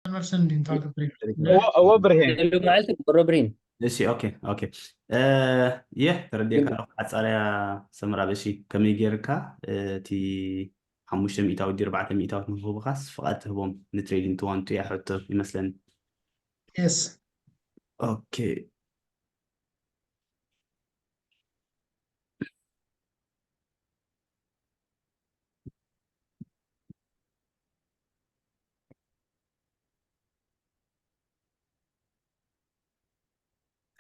መልሰን እንዲ እንታይ ገብሪ እዎ እዎ ብርሄን ሉ መዓልቲ ቁርብሪን እሺ okay okay የ ተረዲእካ ኣለኹ ሓፃርያ ሰምራብ እሺ ከመይ ጌርካ እቲ ሓሙሽተ ሚእታዊት ድዩ ኣርባዕተ ሚእታዊት ንክህቡኻስ ፍቓድ ትህቦም ንትሬዲንግ ትዋንቱ እያ ሕቶ ይመስለኒ yes okay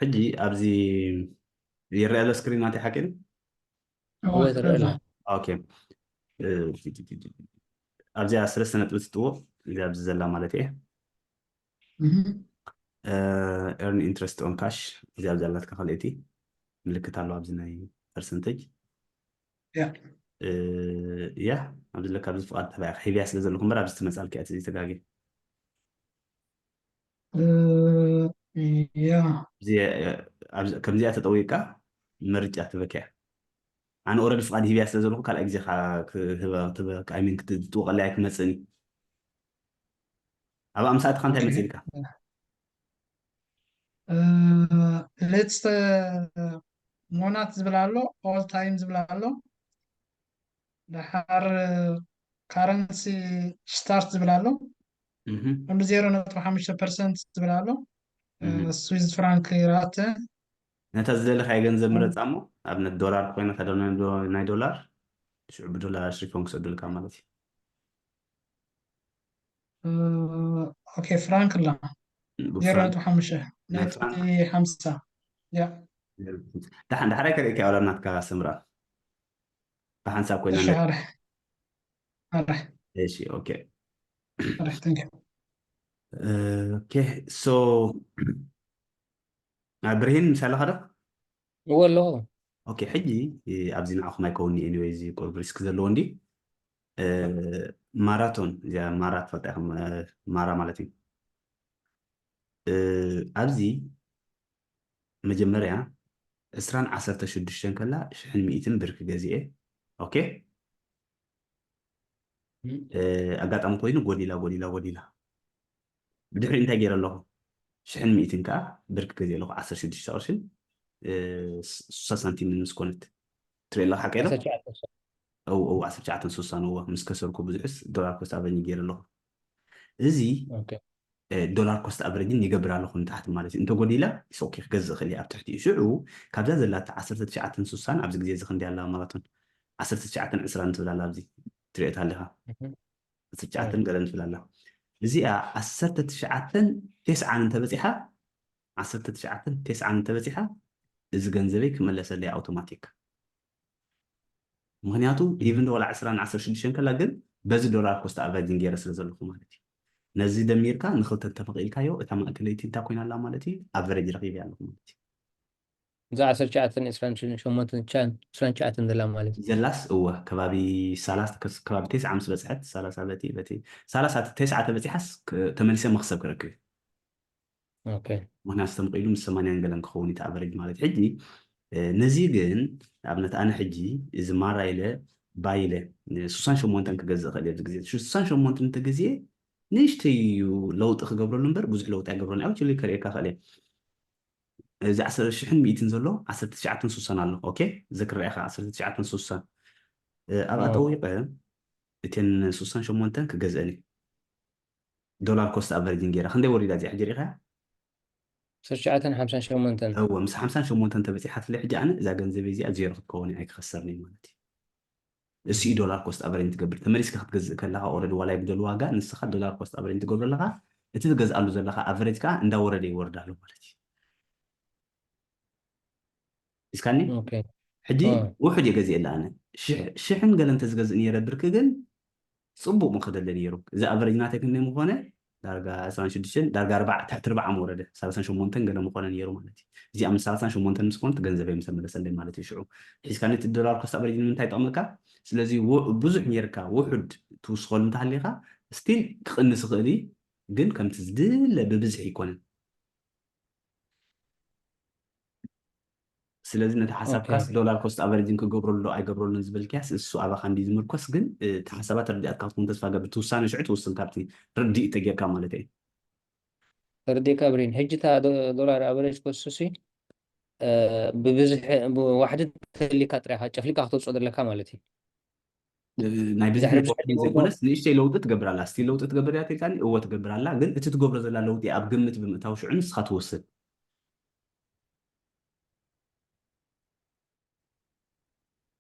ሕጂ ኣብዚ ይረአ ኣሎ ስክሪን ናተይ ሓቂ ድዩ? እወ ትረአ ኣላ ኦኬ ኣብዚኣ ሰለስተ ነጥቢ ትጥዎ እዚኣ ኣብዚ ዘላ ማለት እየ earn interest on cash እዚኣ ኣብዚ ዘላትካ ካልኦይቲ ምልክት ኣሎ ኣብዚ ናይ ፐርሰንቴጅ ያ ያ ኣብዚ ለካ ኣብዚ ፍቓድ ተባኢኻ ሂብያ ስለ ዘለኹ እምበር ኣብዚ ትመፃልካ እያ እዚ ተጋጊ ያ ከምዚኣ ተጠዊቅካ ምርጫ ትበክያ ኣነ ኦረዲ ፍቓድ ሂብያ ስለ ዘለኹ ካልኣይ ግዜ ክትወቀለያ ኣይክመፅእን እዩ ኣብ ኣምሳእትኻ እንታይ መፅልካ ሌትስተ ሞናት ዝብል ኣሎ all time ዝብል ኣሎ ደሓር currency start ዝብል ኣሎ እሉ ዜሮ ነጥቢ ሓሙሽተ ፐርሰንት ዝብል ኣሎ ስዊዝ ፍራንክ ይረኣተ ነታ ዝደለኻዮ ገንዘብ ምረፃ እሞ ኣብነት ዶላር ኮይና ናይ ዶላር ሽዑ ብዶላር ኣሽሪፎም ክሰዱልካ ማለት እዩ okay ፍራንክ ኣላ ዜሮ ነጥቢ ሓሙሽተ ነጥቢ ሓምሳ ያ ዳሓን ዳሕራይ ከርእካ ወላ ናትካ ስምራ ብሓንሳብ ኮይና እሺ ሓረ ሓረ እሺ okay ሓረ thank you okay so ብርሂን ምሳሌ ኸዶ እወ ኣለኹ okay ሕጂ ኣብዚ ንዓኹም ኣይከውንኒ anyway እዚ ቁርብ ሪስክ ዘለዎ እንዲ ማራቶን እዚኣ ማራ ትፈልጣ ኢኹም ማራ ማለት እዩ ኣብዚ መጀመርያ ዕስራን ዓሰርተ ሽዱሽተን ከላ ሽሕን ሚእትን ብር ክገዝእ እየ okay ኣጋጣሚ ኮይኑ ጎዲላ ጎዲላ ጎዲላ ብድሕሪ እንታይ ገይረ ኣለኹ ሽሕን ሚእትን ከዓ ብር ክገዝእ ኣለኹ ዓሰርተ ሽዱሽተ ቅርሽን ሱሳ ሳንቲምን ምስ ኮነት ትርኢ ኣለካ ሓቀ ኢሎም እው ዓሰርተ ትሽዓተን ሱሳን እዎ ምስ ከሰርኩ ብዙሕስ ዶላር ኮስት ኣቨሬጅ ገይረ ኣለኹ እዚ ዶላር ኮስት ኣቨሬጅን ይገብር ኣለኹ ንታሕቲ ማለት እዩ እንተጎዲላ ሶኪ ክገዝእ ክእል ኣብ ትሕቲ ሽዑ ካብዛ ዘላታ ዓሰርተ ትሽዓተን ሱሳን ኣብዚ ግዜ እዚ ክንዲ ኣላ ማራቶን ዓሰርተ ትሽዓተን ዕስራን ትብል ኣላ ኣብዚ ትሪኦ ኣለኻ ዓሰርተ ትሽዓተን ገለን ትብል ኣላ እዚኣ ዓሰርተ ትሽዓተን ቴስዓን እንተበፂሓ ዓሰርተ ትሽዓተን ቴስዓን እንተበፂሓ እዚ ገንዘበይ ክመለሰለይ ኣውቶማቲክ ምክንያቱ even ወላ ዕስራን ዓሰርተ ሽዱሽተን ከላ ግን በዚ ዶላር ኮስት ኣቨሬጅን ገይረ ስለ ዘለኹ ማለት እዩ ነዚ ደሚርካ ንክልተ እንተፈቂልካዮ እታ ማእከለይቲ እንታይ ኮይና ኣላ ማለት እዩ ኣቨሬጅ ረኪበ ኣለኹ ማለት እዩ እዛ ዓሰርተ ትሽዓተን ዕስራን ሸሞንተን ትሽዓን ዕስራን ትሽዓተን ዘላ ማለት እዩ ዘላስ እወ ከባቢ ሰላሳ ከስ- ከባቢ ተስዓ ምስ በፅሐት ሰላሳ በቲ በቲ ሰላሳ ተስዓ ተበፂሓስ ክ- ተመሊሰ መክሰብ ክረክብ እዩ ኦኬ ምክንያቱ ተመቂሉ ምስ ሰማንያን ገለን ክኸውን እዩ ኣቨሬጅ ማለት እዩ። ሕጂ እ፣ ነዚ ግን ንኣብነት ኣነ ሕጂ እዚ ማራ ኢለ ባይ ኢለ ሱሳን ሸሞንተን ክገዝእ ክእል ኣብዚ ግዜ ሱሳን ሸሞንተን እንተገዝየ ንእሽተይ እዩ ለውጢ ክገብረሉ እምበር ብዙሕ ለውጢ ኣይገብረሉ ኣብችሉ ከርእየካ ክእል እየ እዚ ዓሰርተ ሽሕን ሚእትን ዘሎ ዓሰርተ ትሽዓተን ሱሳን ኣሎ ኦኬ እዚ ክረኣኻ ዓሰርተ ትሽዓተን ሱሳን እ፣ ኣብኣ ጠዊቀ እተን ሱሳን ሸሞንተን ክገዝአን እዩ ዶላር ኮስት ኣቨሬጅን ገይራ ክንደይ ወሪዳ እዚኣ ሕጂ ሪኢኻ ዓሰርተ ትሽዓተን ሓምሳን ሸሞንተን እዎ ምስ ሓምሳን ሸሞንተን ተበፂሓትለ ሕጂ ኣነ እዛ ገንዘብ እዚኣ ዜሮ ክትከውን እየ ኣይክኸሰርኒ ማለት እዩ እሱ እዩ ዶላር ኮስት ኣቨሬጅ ትገብር ተመሊስካ ክትገዝእ ከለካ ኦረዲ ዋላ ይጉደል ዋጋ ንስኻ ዶላር ኮስት ኣቨሬጅ ትገብር ኣለካ እቲ ትገዝኣሉ ዘለካ ኣቨሬጅ ከዓ እንዳወረደ ይወርድ ኣሎ ማለት እዩ እስካኒ ኦኬ ሕጂ እ። ውሑድ እየ ገዚኤላ ኣነ ሽሕ- ሽሕን ገለ እንተዝገዝእ ነይረ ብርኪ ግን ፅቡቅ ምኸደለ ነይሩ እዚ ኣቨሬጅ ናተይ ክንደይ ምኾነ ዳርጋ ዕስራን ሽዱሽተን ዳርጋ ኣርባዕ ትሕቲ ኣርባዓ ምወረደ ሰላሳን ሸሞንተን ገለ ምኾነ ነይሩ ማለት እዩ እዚኣ ምስ ሰላሳን ሸሞንተን ምስ ኮነት ገንዘበይ ምስ ተመለሰለይ ማለት እዩ ሽዑ ሒዝካ ነቲ ዶላር ኮስት ኣቨሬጅ ንምንታይ ይጠቕመካ ስለዚ ው- ብዙሕ ነይርካ ውሑድ ትውስኸሉ እንተሃሊኻ ስቲል ክቕንስ ይኽእል እዩ ግን ከምቲ ዝድለ ብብዝሒ ኣይኮነን ስለዚ ነቲ ሓሳብካስ ዶላር ኮስት ኣቨሬጅን ክገብረሉ ኣይገብረሉን ዝበልክያስ እሱ ኣባኻ እንዲ ዝምርኮስ ግን እቲ ሓሳባት ርዲኣት ካብትኩም ተስፋ ገብር ትውሳነ ሽዑ ትውስን ካብቲ ርዲእ ተጌርካ ማለት እዩ ተረዲእካ ብሬን። ሕጂ እታ ዶ- ዶላር ኣቨሬጅ ኮስት ሲ ብብዝሒ ብዋሕዲ ተሊካ ጥራይ ኢኻ ጨፍሊካ ክተውፅኦ ዘለካ ማለት እዩ። ናይ ብዝሒ ድሕሪ ሪፖርቲንግ ብዝሒ ዘይኮነስ ንእሽተይ ለውጢ ትገብር ኣላ፣ ስቲል ለውጢ ትገብር እያ ትልካኒ፣ እወ ትገብር ኣላ፣ ግን እቲ ትገብሮ ዘላ ለውጢ ኣብ ግምት ብምእታው ሽዑ ንስኻ ትወስድ።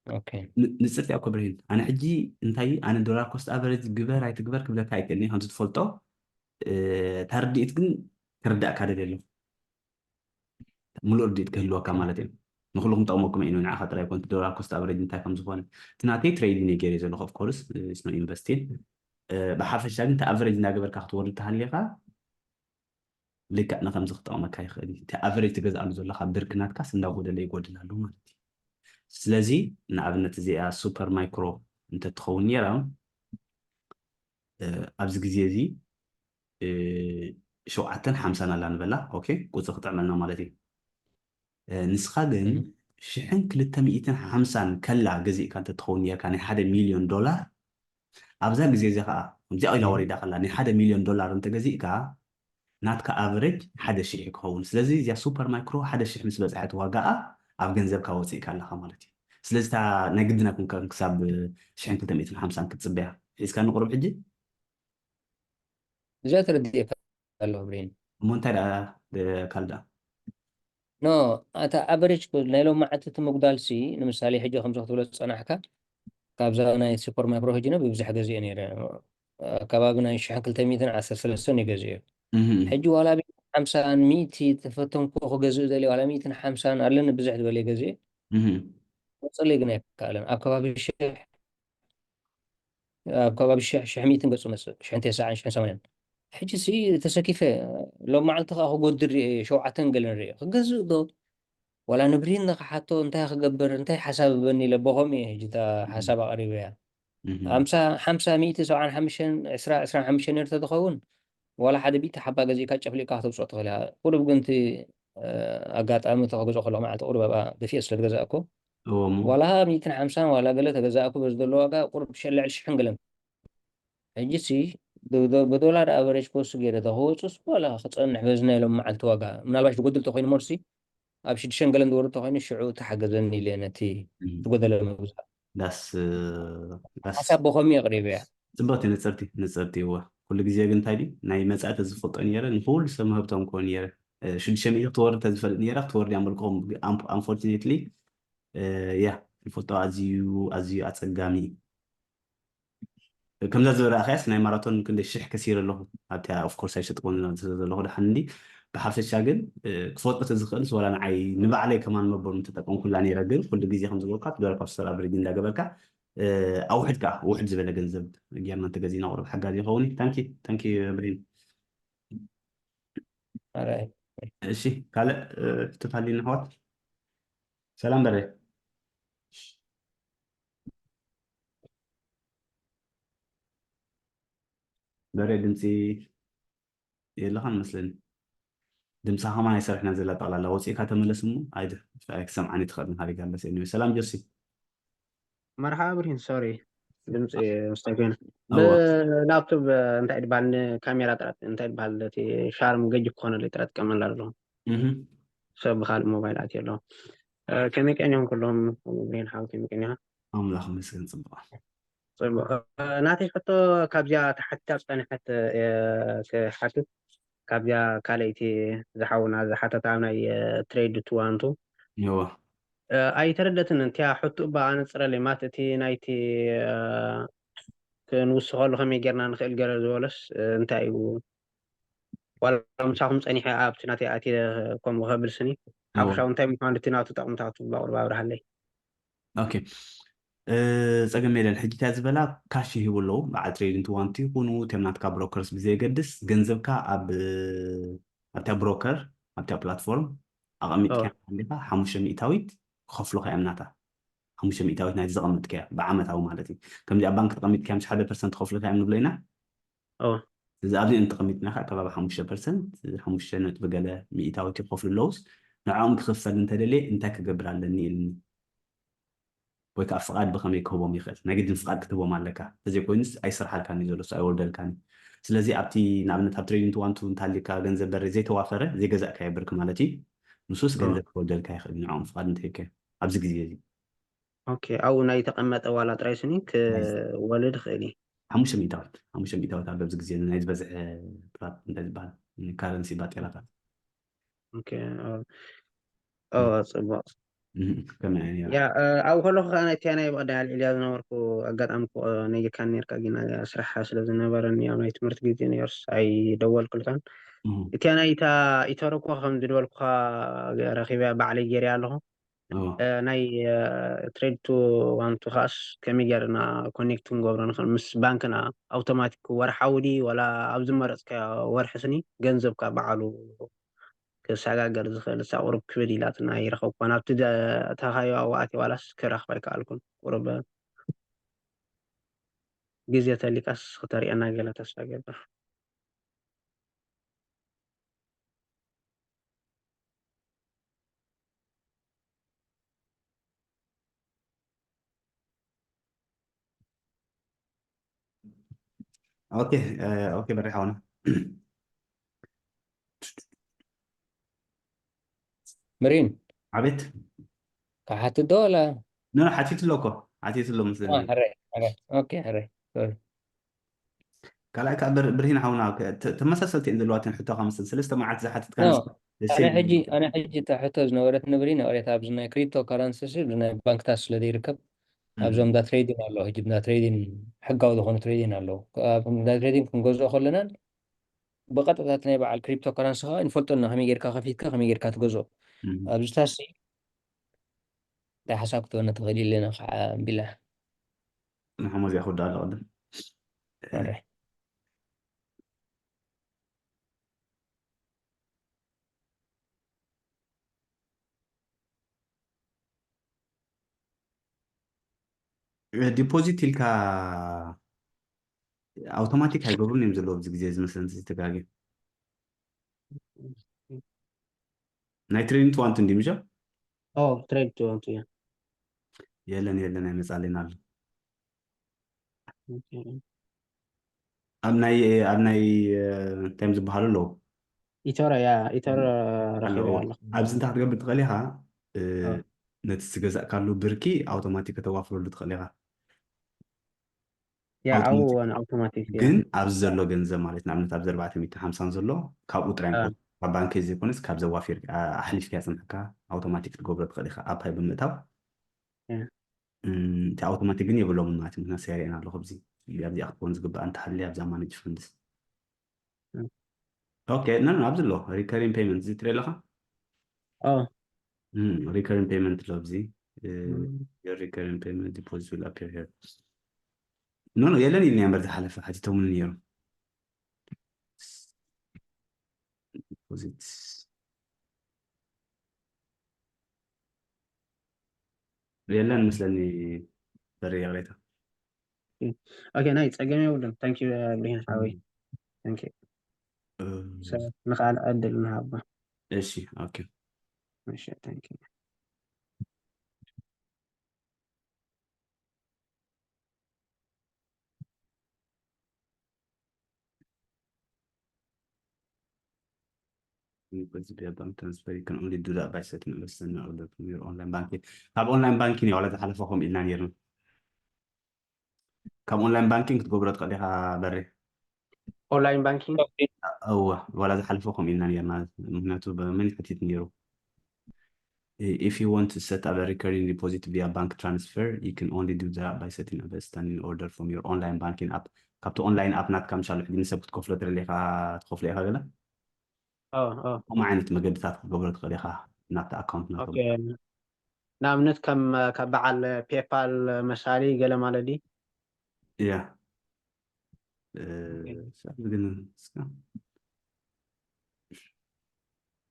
ኦኬ ን- ንፅር እያ እኮ ብርሂን። ኣነ ሕጂ እንታይ ኣነ ዶላር ኮስት ኣቨሬጅ ግበር ኣይትግበር ክብለካ ኣይክእልን እየ፣ ከምዚ ትፈልጦ እ፣ እታ ርድኢት ግን ክርዳእካ ደልየ ኣለኹ። ሙሉእ ርድኢት ክህልወካ ማለት እዩ። ንኩልኩም ጠቕመኩም እዩ ንዓኻ ጥራይ ኮንት ዶላር ኮስት ኣቨሬጅ እንታይ ከም ዝኾነ። እቲ ናተይ ትሬዲንግ ገይረ ዘለኹ ኦፍ ኮርስ ስኖ ኢንቨስቲን። ብሓፈሻ ግን እቲ ኣቨሬጅ እንዳገበርካ ክትወርድ ተሃሊኻ ልክዕ ንከምዚ ክጠቕመካ ይኽእል እዩ። እቲ ኣቨሬጅ ትገዝኣሉ ዘለኻ ብርክ ናትካስ እንዳጎደለ ይጎድል ኣሎ ማለት እዩ። ስለዚ ንኣብነት እዚኣ ሱፐር ማይክሮ እንተትኸውን ነይራ ኣብዚ ግዜ እዚ ሸውዓተን ሓምሳን ኣላ ንበላ። ኦኬ፣ ቁፅሪ ክጥዕመልና ማለት እዩ። ንስኻ ግን ሽሕን ክልተ ሚእትን ሓምሳን ከላ ገዚእካ እንተትኸውን ነርካ ናይ ሓደ ሚልዮን ዶላር፣ ኣብዛ ግዜ እዚ ከዓ ከምዚኣ ኢላ ወሪዳ ከላ ናይ ሓደ ሚልዮን ዶላር እንተገዚእካ ናትካ ኣቨሬጅ ሓደ ሺሕ ክኸውን። ስለዚ እዚኣ ሱፐር ማይክሮ ሓደ ሺሕ ምስ በፅሐት ዋጋኣ ኣብ ገንዘብካ ወፂእካ ኣለኻ ማለት እዩ። ስለዚ እታ ናይ ግድን ኣይኮንካን ክሳብ ሽሕን ክልተ ሚእትን ሓምሳን ክትፅበያ ሒዝካ ንቁሩብ ሕጂ እዚኣ ተረዲእካ ኣለኹ ብሬን። እሞ እንታይ ደኣ ካልዳ ኖ ኣታ ኣቨሬጅ ናይ ሎም መዓልቲ እቲ ምጉዳል ሲ ንምሳሌ ሕጂ ከምዚ ክትብሎ ዝፀናሕካ ካብዛ ናይ ሱፐር ማይክሮ ሕጂ ነው ብብዝሕ ገዚኦ ነይረ ከባቢ ናይ ሽሕን ክልተ ሚእትን ዓሰርተ ሰለስተን ይገዝኦ ሕጂ ዋላ ሓምሳን ሚእቲ ተፈተንኩ ክገዝእ ደልየ ዋላ ሚእትን ሓምሳን ኣለኒ ብዙሕ ዝበለ ገዝኦ ወፅለይ ግን ኣይከኣለን ኣብ ከባቢ ሽሕ ኣብ ከባቢ ሽሕ ሽሕ ሚእትን ገፁ መፅእ ሽሕን ተስዓን ሽሕን ሰማንያን ሕጂ ሲ ተሰኪፈ ሎም መዓልቲ ከዓ ክጎድር ሪኤ ሸውዓተን ገለን ሪኤ ክገዝእ ዶ ዋላ ንብሪን ንክሓቶ እንታይ ክገብር እንታይ ሓሳብ በኒ ለቦኸም እየ ሕጂ እታ ሓሳብ ኣቕሪበያ ሓምሳ ሚእቲ ሰብዓን ሓሙሽተን ዕስራ ዕስራን ሓሙሽተን ነርተ ትኸውን ዋላ ሓደ ቢት ሓባ ገዚእካ ጨፍሊቕካ ክተውፅኦ ትኽእል ኢኻ። ቁሩብ ግን እቲ ኣጋጣሚ እቲ ክገዝኦ ከለኹ መዓልቲ ቁሩብ ኣብኣ ደፊኤ ስለ ዝገዛእኩ ዋላ ሚእትን ሓምሳን ዋላ ገለ ተገዛእኩ በዚ ዘሎ ዋጋ ቁሩብ ልዕሊ ሽሕን ገለን ሕጂ ሲ ብዶላር ኣቨሬጅ ኮስት ገይረ ተክወፅስ ዋላ ክፀንሕ በዚ ናይ ሎም መዓልቲ ዋጋ ምናልባሽ ዝጎድል ተኮይኑ ሞርሲ ኣብ ሽዱሽተን ገለን ዝወርድ ተኮይኑ ሽዑ ተሓገዘኒ ኢለ ነቲ ዝጎደለ ምግዛእ ዳስ ዳስ ሓሳብ ብኸምኡ የቕሪበያ ፅብቕቲ ንፅርቲ ንፅርቲ እወ ኩሉ ግዜ ግን እንታይ ድዩ ናይ መፃኢ ተዝፈልጦ ነይረ ንኩሉ ሰብ ምህብቶም ክኾን ነይረ ሽዱሽተ ሚእቲ ክትወርድ ተዝፈልጥ ነይረ ክትወርድ እያ መልክኹም ኣንፎርቹኔትሊ ያ ትፈልጦ ኣዝዩ ኣዝዩ ኣፀጋሚ እዩ ከምዛ ዝበራእኸያስ ናይ ማራቶን ክንደይ ሽሕ ከሲር ኣለኹ ኣብቲያ ኦፍኮርስ ኣይሸጥኮን ዘለኹ ድሓን እንዲ ብሓፈሻ ግን ክፈልጦ ተዝኽእል ዝወላ ንዓይ ንባዕለይ ከማን መቦር ምተጠቀምኩላ ነይረ ግን ኩሉ ግዜ ከም ዝበልካ ዶላር ካፕስተር ኣቨሬጅ እንዳገበርካ ኣውሕድ ከዓ ውሕድ ዝበለ ገንዘብ ጌርና እንተገዚእና ቁሩብ ሓጋዚ ይኸውን እዩ ታንኪ ታንኪ ብሬን እሺ ካልእ ትፋሊ ንሕዋት ሰላም በረ በረ ድምፂ የለኻን መስለኒ ድምፃ ከማን ኣይሰርሕና ዘላ ጠቕላላ ወፂእካ ተመለስ እሞ ኣይክሰምዓኒ ትኽእል ንካሊጋለስ ሰላም ጆሲ መርሓባ ብርሂን ሶሪ ድምፂ ምስታይ ኮይነ ብላፕቶፕ እንታይ ድበሃል ንካሜራ ጥራት እንታይ ድበሃል እቲ ሻርም ገጅ ክኾነለይ ጥራት ጥቀመላ ኣለኹ ሰብ ብካልእ ሞባይል ኣትዮ ኣለኹ ከመይ ቀኒኹም ኩሎም ብርሂን ሓው ከመይ ቀኒኻ ኣምላኽ መስገን ፅቡቕ ፅቡቕ ናተይ ሕቶ ካብዚኣ ተሓቲታ ዝፀንሐት ክሓትት ካብዚኣ ካልኣይቲ ዝሓውና ዝሓተታ ናይ ትሬድ ትዋንቱ እወ ኣይተረደትን እንቲያ ሕቱ እባ ኣነፅረለይ ማለት እቲ ናይቲ ክንውስኸሉ ከመይ ጌርና ንኽእል ገለ ዝበሎስ እንታይ እዩ ዋላ ምሳኹም ፀኒሐ ኣብቲ ናተይ ኣትየ ከምኡ ከብል ስኒ ሓፈሻዊ እንታይ ምኳኑ እቲ ናቱ ጠቕምታቱ ባቁርባ ኣብርሃለይ ኦኬ ጸገም የለን ሕጂ እንታይ ዝበላ ካሽ ይህቡ ኣለዉ በዓል ትሬዲንግ ትዋንቲ ይኹኑ እቶም ናትካ ብሮከርስ ብዘየገድስ ገንዘብካ ኣብ ኣብታ ብሮከር ኣብታ ፕላትፎርም ኣቐሚጥካ ኣለካ ሓሙሽተ ሚእታዊት ክኸፍሉካ እዮም ናታ ሓሙሽተ ሚእታዊት ናይቲ ዘቐመጥካዮ ብዓመታዊ ማለት እዩ ከምዚ ኣብ ባንክ ተቐሚጥካ ምስ ሓደ ፐርሰንት ክኸፍሉካ እዮም ንብሎ ኢና እዚ ኣብዚኦም ተቐሚጥና ከዓ ከባቢ ሓሙሽተ ፐርሰንት ሓሙሽተ ነጥቢ ገለ ሚእታዊት ይኸፍሉ ኣለውስ ንዕኦም ክኽፈል እንተደልየ እንታይ ክገብር ኣለኒ ኢልኒ ወይ ከዓ ፍቓድ ብኸመይ ክህቦም ይኽእል ናይ ግድን ፍቓድ ክትህቦም ኣለካ ተዘይኮይኑስ ኣይሰርሓልካን እዩ ዘሎ ኣይወርደልካን ስለዚ ኣብቲ ንኣብነት ኣብ ትሬዲንግ ዋን ቱ እንተሃልዩካ ገንዘብ በሪ ዘይተዋፈረ ዘይገዛእካዮ ብርኪ ማለት እዩ። ንሱስ ኦ፣ ገንዘብ ክወደልካ ይኽእል ንዕኦም ፍቓድ እንተሂብካዮ ኣብዚ ግዜ እዚ። ኦኬ። ኣብኡ ናይ ተቐመጠ ዋላ ጥራይ ስኒ ናይ ክወልድ ይኽእል እዩ። ሓሙሽተ ሚእታዊት ሓሙሽተ ሚእታዊት ኣሎ ኣብዚ ግዜ እዚ ናይ ዝበዝሐ ጥራት እንታይ ዝበሃል ካረንሲ ባጤራታት። ኦኬ። ኦ፣ ኦ፣ ጽቡቕ። እህ፣ ከመይ እያ ነይራ? ያ እ፣ ኣብኡ ከለኹ ከኣ እቲያ ናይ ብቐዳይ ኣልዒልያ ዝነበርኩ ኣጋጣሚ እኮ ነጊርካኒ ነርካ፣ ግን ስራሕ ስለ ዝነበረኒ ኣብ ናይ ትምህርቲ ግዜ ነይሩስ ኣይደወልኩልካን። እህ፣ እቲያ ናይ እታ ኢተር እኮ ከም ዝደወልኩኻ ረኺበያ ባዕለይ ገይረያ ኣለኹ። ኦ፣ እ፣ ናይ ትሬድ ቱ ዋን ቱ ከኣስ ከመይ ጌርና ኮኔክት ክንገብሮ ንኽእል ምስ ባንክና? ኣውቶማቲክ ወርሓዊ ድዩ ዋላ ኣብ ዝመረጽካዮ ወርሒ ስኒ ገንዘብካ ባዕሉ ክሰጋገር ዝኽእል እሳ ቁሩብ ክብድ ኢላትና ይረኸብኳ ናብቲ ዘእተኻዮ ኣብኡ ኣትየ ዋላስ ክረኽባ ኣይከኣልኩን። ቁሩብ ግዜ ተሊካስ ክተርእየና ገለ ተስፋ ገብር። ኦኬ ኦኬ በሪ ሓውና ምሪን ዓቤት ክሓትት ዶ ወላ ኖ ሓቲት ኣሎ እኮ ሓቲት ኣሎ አ፣ መስለኒ ሕራይ ሕራይ ኦኬ ሕራይ ሶሪ ካልኣይ ከዓ ብር- ብርሂን ሓውና ከ- ተ- ተመሳሰልቲ እየን ዘለዋተን ሕቶካ መስል ሰለስተ መዓልቲ ዝሓትትካ ኖ ንስ- ደስ ኣነ ይብል ሕጂ ነበር። ኣነ ሕጂ እታ ሕቶ ዝነበረት ንብሪን ወሬታ ኣብዚ ናይ ክሪፕቶ ካረንሲስ ብናይ ባንክታት ስለ ዘይርከብ እም፣ ኣብዞም እንዳ ትሬዲን ኣሎ ሕጂ እንዳ ትሬዲን ሕጋዊ ዝኾኑ ትሬዲን ኣለዉ ኣብ እንዳ ትሬዲን ክንገዝኦ ከለናን ብቐጥታ እቲ ናይ በዓል ክሪፕቶ ካረንሲ ከዓ ንፈልጦ ኣለና ከመይ ጌርካ ከፊትካ ከመይ ጌርካ ትገዝኦ እም። ኣብዚ ታሲ እንታይ ሓሳብ ክትበነ ትኽእል ኢለና ከዓ ቢላ ንሓመዚኣ ክወዳእ ኣሎ ቅድም ሕረ ዲፖዚት ኢልካ ኣውቶማቲክ ኣይገብሩን እዮም ዘለዉ ኣብዚ ግዜ ዝመስለኒ ተጋግየ ናይ ትሬኒንግ ትዋንቱ እንዲ ምሸ ኦ ትሬድ ትዋንቱ እያ የለን የለን ኣይመፃልን ኣሎ ኣብ ናይ ኣብ ናይ እንታይ ዝበሃሉ ኣለዉ ኢተር እያ ኢተር ረኺበ ኣለዎ ኣለኹ ኣብዚ እንታይ ክትገብር ትኽእል ኢኻ እ፣ አ፣ ነቲ ዝገዛእካሉ ብርኪ ኣውቶማቲክ ከተዋፍረሉ ትኽእል ኢኻ ያ ኣውቶማቲክ ኣብወን ኣውቶማቲክ እያ ግን ኣብዚ ዘሎ ገንዘብ ማለት ንኣብነት ኣብዚ ኣርባዕተ ሚእቲ ሓምሳን ዘሎ ካብኡ ጥራይ አ፣ ንክወስድ ካብ ባንከይ ዘይኮነስ ካብ ዘዋፊር ኣሕሊፍካ ፅንሕካ ኣውቶማቲክ ክትገብሮ ትኽእል ኢኻ ኣፓይ ብምእታው ያ እም፣ እቲ ኣውቶማቲክ ግን የብሎምን ማለት እዩ ምክንያት ሰሪዕና ኣለኹ ኣብዚ ኣብዚኣ ክትኮን ዝግባእ እንተሃልየ ኣብዛ ማኔጅ ፈንድስ እ፣ ኦኬ ኖ ኖ ኣብዚ ኣሎ ሪከሪንግ ፔመንት እዚ ትሪኦ ኣለኻ ኦ ሪከሪንግ ፔመንት ኣሎ ኣብዚ እም፣ ሪከሪንግ ፔመንት ዲፖዚት ዊል ኣፒር ሄር ኖ ኖ የለን ኢልና እምበር ዝሓለፈ ሓቲቶምኒ ነይሮም ዲፖዚት የለን መስለኒ በሪ ይቕሬታ ኦኬ ናይ ፀገም የብሉን ታንኪ ብሪሂን ሓወይ ታንኪ እም፣ ንኻል ዕድል ንሃባ እሺ ኦኬ እሺ ታንኪ Because via bank transfer, you can only do that by setting up an order from your online banking. ካብ ኦንላይን ባንኪንግ እዩ ዋላ ዝሓለፈ ከምኡ ኢልና ነይርና ካብ ኦንላይን ባንኪንግ ክትገብሮ ትኽእል ኢኻ በሪ ኦንላይን ባንኪንግ እወ ዋላ ዝሓለፈ ከምኡ ኢልና ነይርና ምክንያቱ በመን ሓቲት ነይሩ If you want to set up a recurring deposit via bank transfer, you can only do that by setting up a standing order from your online banking app. ካብቲ ኦንላይን ኣፕ ናትካ ምሻሉ ሕጂ ንሰብ ክትከፍሎ ትደሊ ኢኻ ትኸፍሎ ኢኻ ገለ ኦ ኦ ከምኡ ዓይነት መገድታት ክትገብሮ ትኽእል ኢኻ ናብቲ ኣካውንት ናቶም ኦኬ ንኣብነት ከም ካብ በዓል ፔፓል መሳሊ ገለ ማለት ድዩ እያ ግን እስካ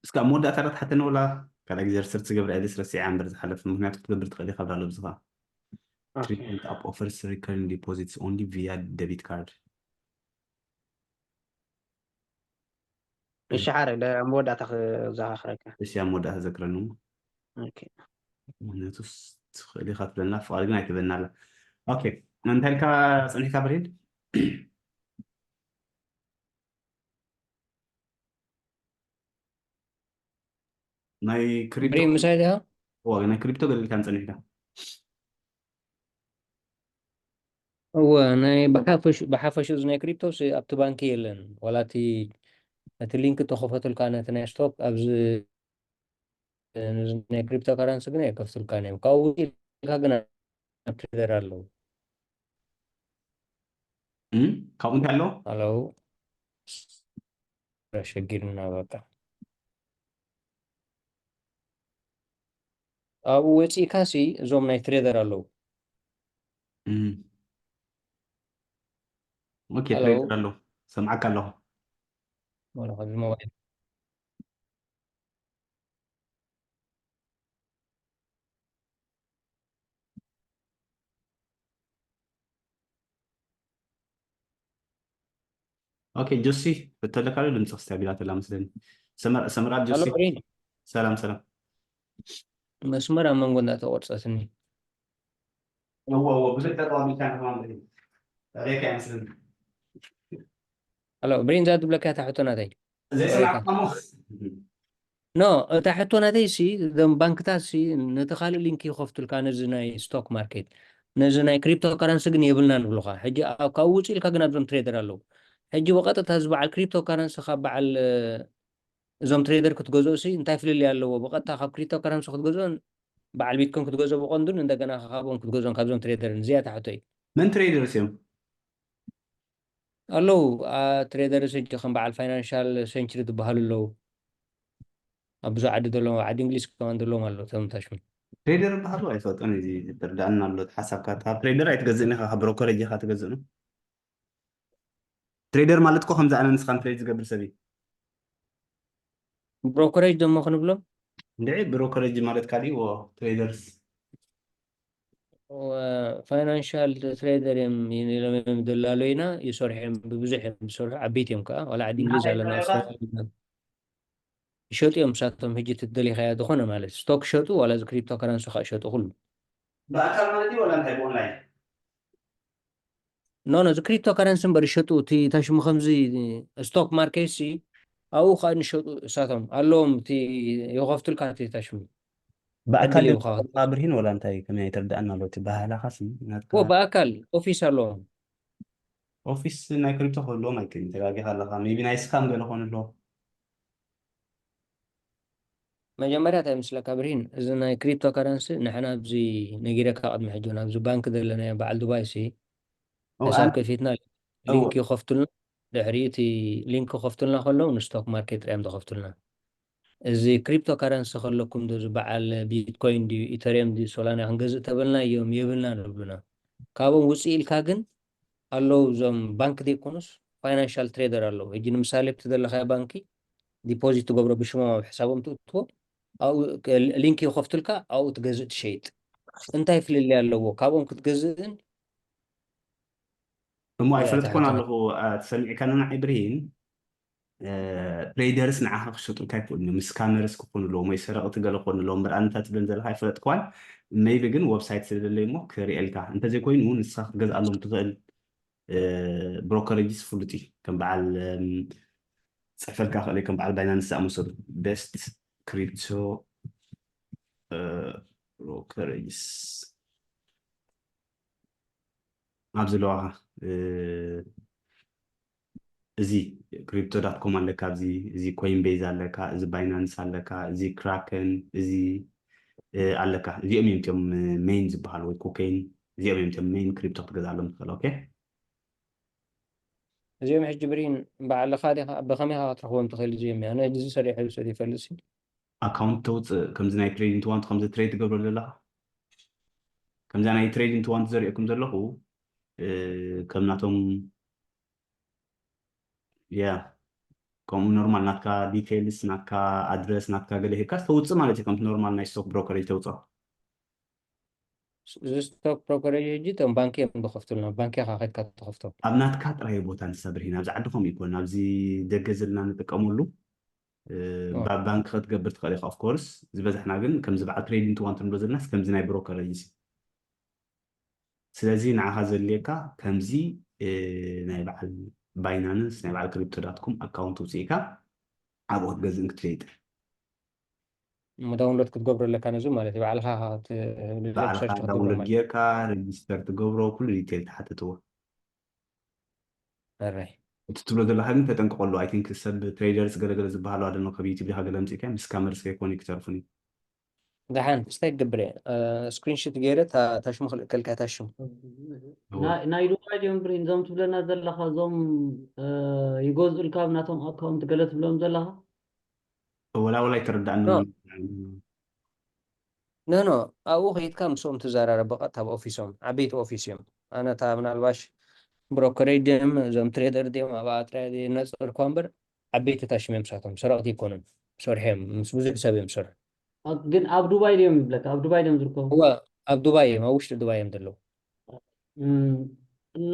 እስካ መወዳእታ ረት ሓተነ ወላ ካልእ ግዜ ሪሰርች ዝገብር ኣይደስ ረሲዐ እምበር ዝሓለፍ ምክንያቱ ክትገብር ትኽእል ኢኻ ብላሎ ብዝኻ ኦኬ treatment app offers recurring deposits only via debit card እሺ ሓረ ደ- መወዳእታ ክዘኻኽረካ እሺ ኣብ መወዳእታ ዘክረኒ እሞ ኦኬ ምክንያቱ ትኽእል ኢኻ ትብለና ፍቓድ ግን ኣይትበና ኣላ ኦኬ እንታይ ኢልካ ፀኒሕካ ብርሂን ናይ ክሪፕቶ ብሪ ምሳይ ዲኻ? እዋ ናይ ክሪፕቶ ገሊልካ ንጸኒሕካ እወ ናይ ብሓፈሽ ብሓፈሽ እዚ ናይ ክሪፕቶስ ኣብቲ ባንኪ የለን። ዋላ እቲ እቲ ሊንክ ተኸፈቱልካ ነቲ ናይ ስቶክ ኣብዚ ነዚ ናይ ክሪፕቶ ካረንሲ ግን ኣይከፍቱልካን እዮም። ካብኡ ውጪ ኢልካ ግን ኣብ ትሬደር ኣለዉ። እም፣ ካብኡ እንታይ ኣለዎ? ኣለዉ ኣሸጊርና በቃ። ኣብኡ ወፂእካ ሲ እዞም ናይ ትሬደር ኣለዉ። እም። ኦኬ፣ ኣለዉ። ትሬደር ኣሎ። ሰምዓካ ኣለኹ። ወላ ከዚ ሞባይል ኦኬ፣ ጆሲ፣ ሕቶ ኣለካ ዶ? ድምፅኽ ስታቢል ኣተላ መስለኒ። ሰመር-፣ ሰመራት ኣሎ ጆሲ፣ ብሪን። ሰላም ሰላም። መስመር ኣብ መንጎ እንዳተቆርፀትኒ። እወ፣ እወ፣ ብዙሕ ተቃዋሚካ ንክማን ብሪን። ሬካ ይመስለኒ። ኣሎ ብሪን፣ እዛ ትብለካ እታ ሕቶ ናተይ። ዘይሰማዕካ እሞ። ኖ፣ እታ ሕቶ ናተይ ሲ፣ እዞም ባንክታት ሲ፣ ነቲ ካልእ ሊንክ ይኸፍቱልካ ነዚ ናይ ስቶክ ማርኬት። ነዚ ናይ ክሪፕቶ ካረንሲ ግን የብልናን ይብሉኻ። ሕጂ ኣብ ካብኡ ውፅእ ኢልካ ግን ኣብዞም ትሬደር ኣለዉ። ሕጂ ብቐጥታ እዚ በዓል ክሪፕቶ ካረንሲ ካብ በዓል፣ እ፣ እዞም ትሬደር ክትገዝኦ ሲ፣ እንታይ ፍልልይ ኣለዎ? ብቐጥታ ካብ ክሪፕቶ ካረንሲ ክትገዝኦን በዓል ቢትኮይን ክትገዝኦ ብቐንዱን እንደገና ካብኦም ክትገዝኦን ካብዞም ትሬደርን እዚኣ እታ ሕቶ እዩ። መን ትሬደርስ እዮም? ኣለዉ፣ አ፣ ትሬደርስ ሕጂ ከም በዓል ፋይናንሻል ሴንችሪ ዝበሃሉ ኣለዉ። ኣብ ብዙሕ ዓዲ ዘለዉ፣ ዓዲ እንግሊዝ ከማን ዘለዎም ኣለዉ፣ እቶም ታሽሙ። ትሬደር ዝበሃሉ ኣይፈልጦን፣ እዚ ዝርዳእና ኣሎ እቲ ሓሳብካ። ካብ ትሬደር ኣይትገዝእን ኢኻ፣ ካብ ብሮከሬጅ ኢኻ ትገዝእ ነው። ትሬደር ማለት እኮ ከምዚ ኣነ ንስኻን ትሬድ ዝገብር ሰብ እዩ። ብሮከሬጅ ደሞ ክንብሎም? እንድዒ ብሮከሬጅ ማለት ካልእ እዎ፣ ትሬደርስ። ፋይናንሻል ትሬደር እዮም ኢሎም እዮም ደላለዩና፣ ይሰርሑ እዮም፣ ብብዙሕ እዮም ዝሰርሑ፣ ዓበይቲ እዮም ከዓ። ዋላ ዓዲ እንግሊዝ ኣለና፣ ኣውስትራልያ ኣለና። ይሸጡ እዮም ንሳቶም። ሕጂ እቲ ደሊኻዮ ዝኾነ ማለት ስቶክ ይሸጡ፣ ዋላ እዚ ክሪፕቶ ከረንሲ ከዓ ይሸጡ፣ ኩሉ። ብኣካል ማለት እዩ ዋላ እንታይ ብኦንላይን? ኖ፣ ኖ፣ እዚ ክሪፕቶ ከረንሲ እምበር ይሸጡ። እቲ ታሽሙ ከምዚ ስቶክ ማርኬት ሲ ኣብኡ ከዓ ንሸጡ እሳቶም ኣለዎም፣ እቲ ይኸፍቱልካ እቲ ታሽሙ። ብኣካል ዕድል ድም ይኸፍት። ብርሂን ወላ እንታይ ከመይ ኣይተርድኣና ኣሎ፣ እቲ ባህላኻሲ ናትካ እኮ ብኣካል ኦፊስ ኣለዎም። ኦፊስ ናይ ክሪፕቶ ክህልዎም ኣይክእልን፣ ተጋጊኻ ኣለኻ። ሜቢ ናይ ስካም ገለ ኾን ኣለዎ። መጀመርያ እንታይ ምስለካ ብርሂን፣ እዚ ናይ ክሪፕቶ ከረንሲ ንሕና ኣብዚ ነጊረካ ቅድሚ ሕጂ ናብዚ ባንክ ዘለናዮ በዓል ዱባይ ሲ እው፣ ሕሳብ ኣነ ከፊትና እው፣ ሊንክ ይኸፍቱልና፣ ድሕሪ እቲ ሊንክ ክኸፍቱልና ከለዉ ንስቶክ ማርኬት ጥራይ እዮም ዝኸፍቱልና። እዚ ክሪፕቶ ከረንሲ ከለኩም ዶ፣ እዚ በዓል ቢትኮይን ድዩ፣ ኢተሪየም ድዩ፣ ሶላና ክንገዝእ ተበልና እዮም የብልና ንብሉና። ካብኦም ውፅእ ኢልካ ግን ኣለዉ፣ እዞም ባንክ ዘይኮኑስ ፋይናንሻል ትሬደር ኣለዉ። ሕጂ ንምሳሌ፣ ኣብቲ ዘለኻዮ ባንኪ ዲፖዚት ትገብሮ፣ ብሽሞም ኣብ ሕሳቦም ትእትዎ፣ ኣብኡ ሊንክ ይኸፍቱልካ፣ ኣብኡ ትገዝእ ትሸይጥ። እንታይ ፍልልይ ኣለዎ? ካብኦም ክትገዝእን እሞ ያ፣ ኣይፈለጥኩን ትሕቲ ኣለኹ። አ፣ ተሰሚዕካኒ ንዓይ ብርሂን። እ፣ ትሬደርስ ንዓኻ ክሸጡልካ ኣይክእሉን እዮም። ስካመርስ ክኾኑ ኣለዎም ወይ ሰረቕቲ ገለ ክኾኑ ኣለዎም። እምበር ኣንታ ትብለን ዘለኻ ኣይፈለጥኩዋን። ሜይቢ ግን ወብሳይት ስለዘለይ እሞ ክርእየልካ። እንተዘይኮይኑ ንስኻ ክትገዝኣሎም ትኽእል፣ እ፣ ብሮከሬጅስ ፍሉጥ እዩ። ከም በዓል፣ እም፣ ጽሕፈልካ ክእል እዩ፣ ከም በዓል ባይናንስ ዝኣመሰሉ። ቤስት ክሪፕቶ፣ እ፣ ብሮከሬጅስ ኣብዚ ኣለዋኻ፣ እ፣ እዚ ክሪፕቶ ዳት ኮም ኣለካ፣ ኣብዚ፣ እዚ ኮይን ቤዝ ኣለካ፣ እዚ ባይናንስ ኣለካ፣ እዚ ክራከን፣ እዚ፣ እ፣ ኣለካ። እዚኦም እዮም እቶም ሜይን ዝበሃሉ ወይ ኮኬይን፣ እዚኦም እዮም እቶም ሜይን ክሪፕቶ ክትገዝኣሎም ትኽእል። ኦኬ። እዚኦም ሕጂ ብሪን ባዕልኻ ዲኻ፣ ብኸመይ ኢኻ ክትረኽቦም ትኽእል? እዚኦም እያ። ኣነ ሕጂ እዚ ሰሪሐ ዝሰድ ይፈልጥ ሲ። ኣካውንት ተውፅእ፣ ከምዚ ናይ ትሬዲንግ ቱ ዋን ቱ ከምዚ ትሬድ ትገብሮ ዘለኻ፣ ከምዛ ናይ ትሬዲንግ ቱ ዋን ቱ ዘርእየኩም ዘለኹ፣ እ፣ ከም ናቶም፣ ያ፣ ከምኡ ኖርማል ናትካ ዲቴይልስ፣ ናትካ ኣድረስ፣ ናትካ ገለ ሂብካስ ተውፅእ ማለት እዩ፣ ከምቲ ኖርማል ናይ ስቶክ ብሮከሬጅ ተውፅኦ። እዚ ስቶክ ብሮከሬጅ ሕጂ እቶም ባንኪ እዮም ዝኸፍቱልና፣ ባንኪ ኢኻ ከድካ ትኸፍቶም። ኣብ ናትካ ጥራይ ቦታ ንሳ ብርሂን፣ ኣብዚ ዓዲ ከምኡ ይኮን፣ ኣብዚ ደገ ዘለና ንጥቀመሉ፣ እ፣ ኦ። ባ-፣ ባንክ ክትገብር ትኽእል ኢኻ። ኦፍ ኮርስ ዝበዛሕና ግን ከምዚ በዓል ትሬዲንግ ቱ ዋን ቱ ንብሎ ዘለናስ ከምዚ ናይ ብሮከሬጅ እዩ። ስለዚ ንዓኻ ዘድልየካ ከምዚ፣ እ፣ ናይ በዓል ባይናንስ፣ ናይ በዓል ክሪፕቶ ዳት ኮም ኣካውንት ውፅኢካ ኣብኡ ክትገዝእን ክትሸይጥን። ዳውንሎድ ክትገብሮ ኣለካ ነዚ ማለት እዩ። ባዕልኻ ባዕልካ ዳውንሎድ ጌርካ ሬጅስተር ትገብሮ ኩሉ ዲቴል ትሓትትዎ። እቲ ትብሎ ዘለካ ግን ተጠንቅቀሉ። ኣይ ቲንክ ሰብ ትሬደርስ ገለገለ ዝበሃሉ ኣለኖ ካብ ዩቲብ ዲካ ገለ ምፅኢካ ምስ ስካመርስ ከይኮኑ ይክተርፉን እዩ። ደሓን ስታይ ክገብር እየ። ስክሪንሽት ገይረ ታሽሙ ክልእከልካ ታሽሙ። ናይ ዱባይ ድዮም ብሪን እዞም ትብለና ዘለካ እዞም ይገዝኡልካ ናቶም ኣካውንት ገለ ትብሎም ዘለካ? ወላ ወላ ይተረዳእኒ። ኖ ኖ ኣብኡ ከይድካ ምስኦም ትዘራረብ ብቐጥታ ኣብ ኦፊሶም። ዓበይቲ ኦፊስ እዮም። ኣነ እታ ምናልባሽ ብሮከረይ ድም እዞም ትሬደር ድም ኣብ ኣጥርያ ነፅር እኳ እምበር ዓበይቲ ታሽም እዮም ሳቶም። ሰረቕቲ ይኮኑን። ሰርሖም ምስ ብዙሕ ሰብ እዮም ዝሰርሑ። ግን ኣብ ዱባይ ድዮም ይብለካ? ኣብ ዱባይ ድዮም ዝርከቡ? እወ ኣብ ዱባይ እዮም፣ ኣብ ውሽጢ ዱባይ እዮም ዘለዉ። እና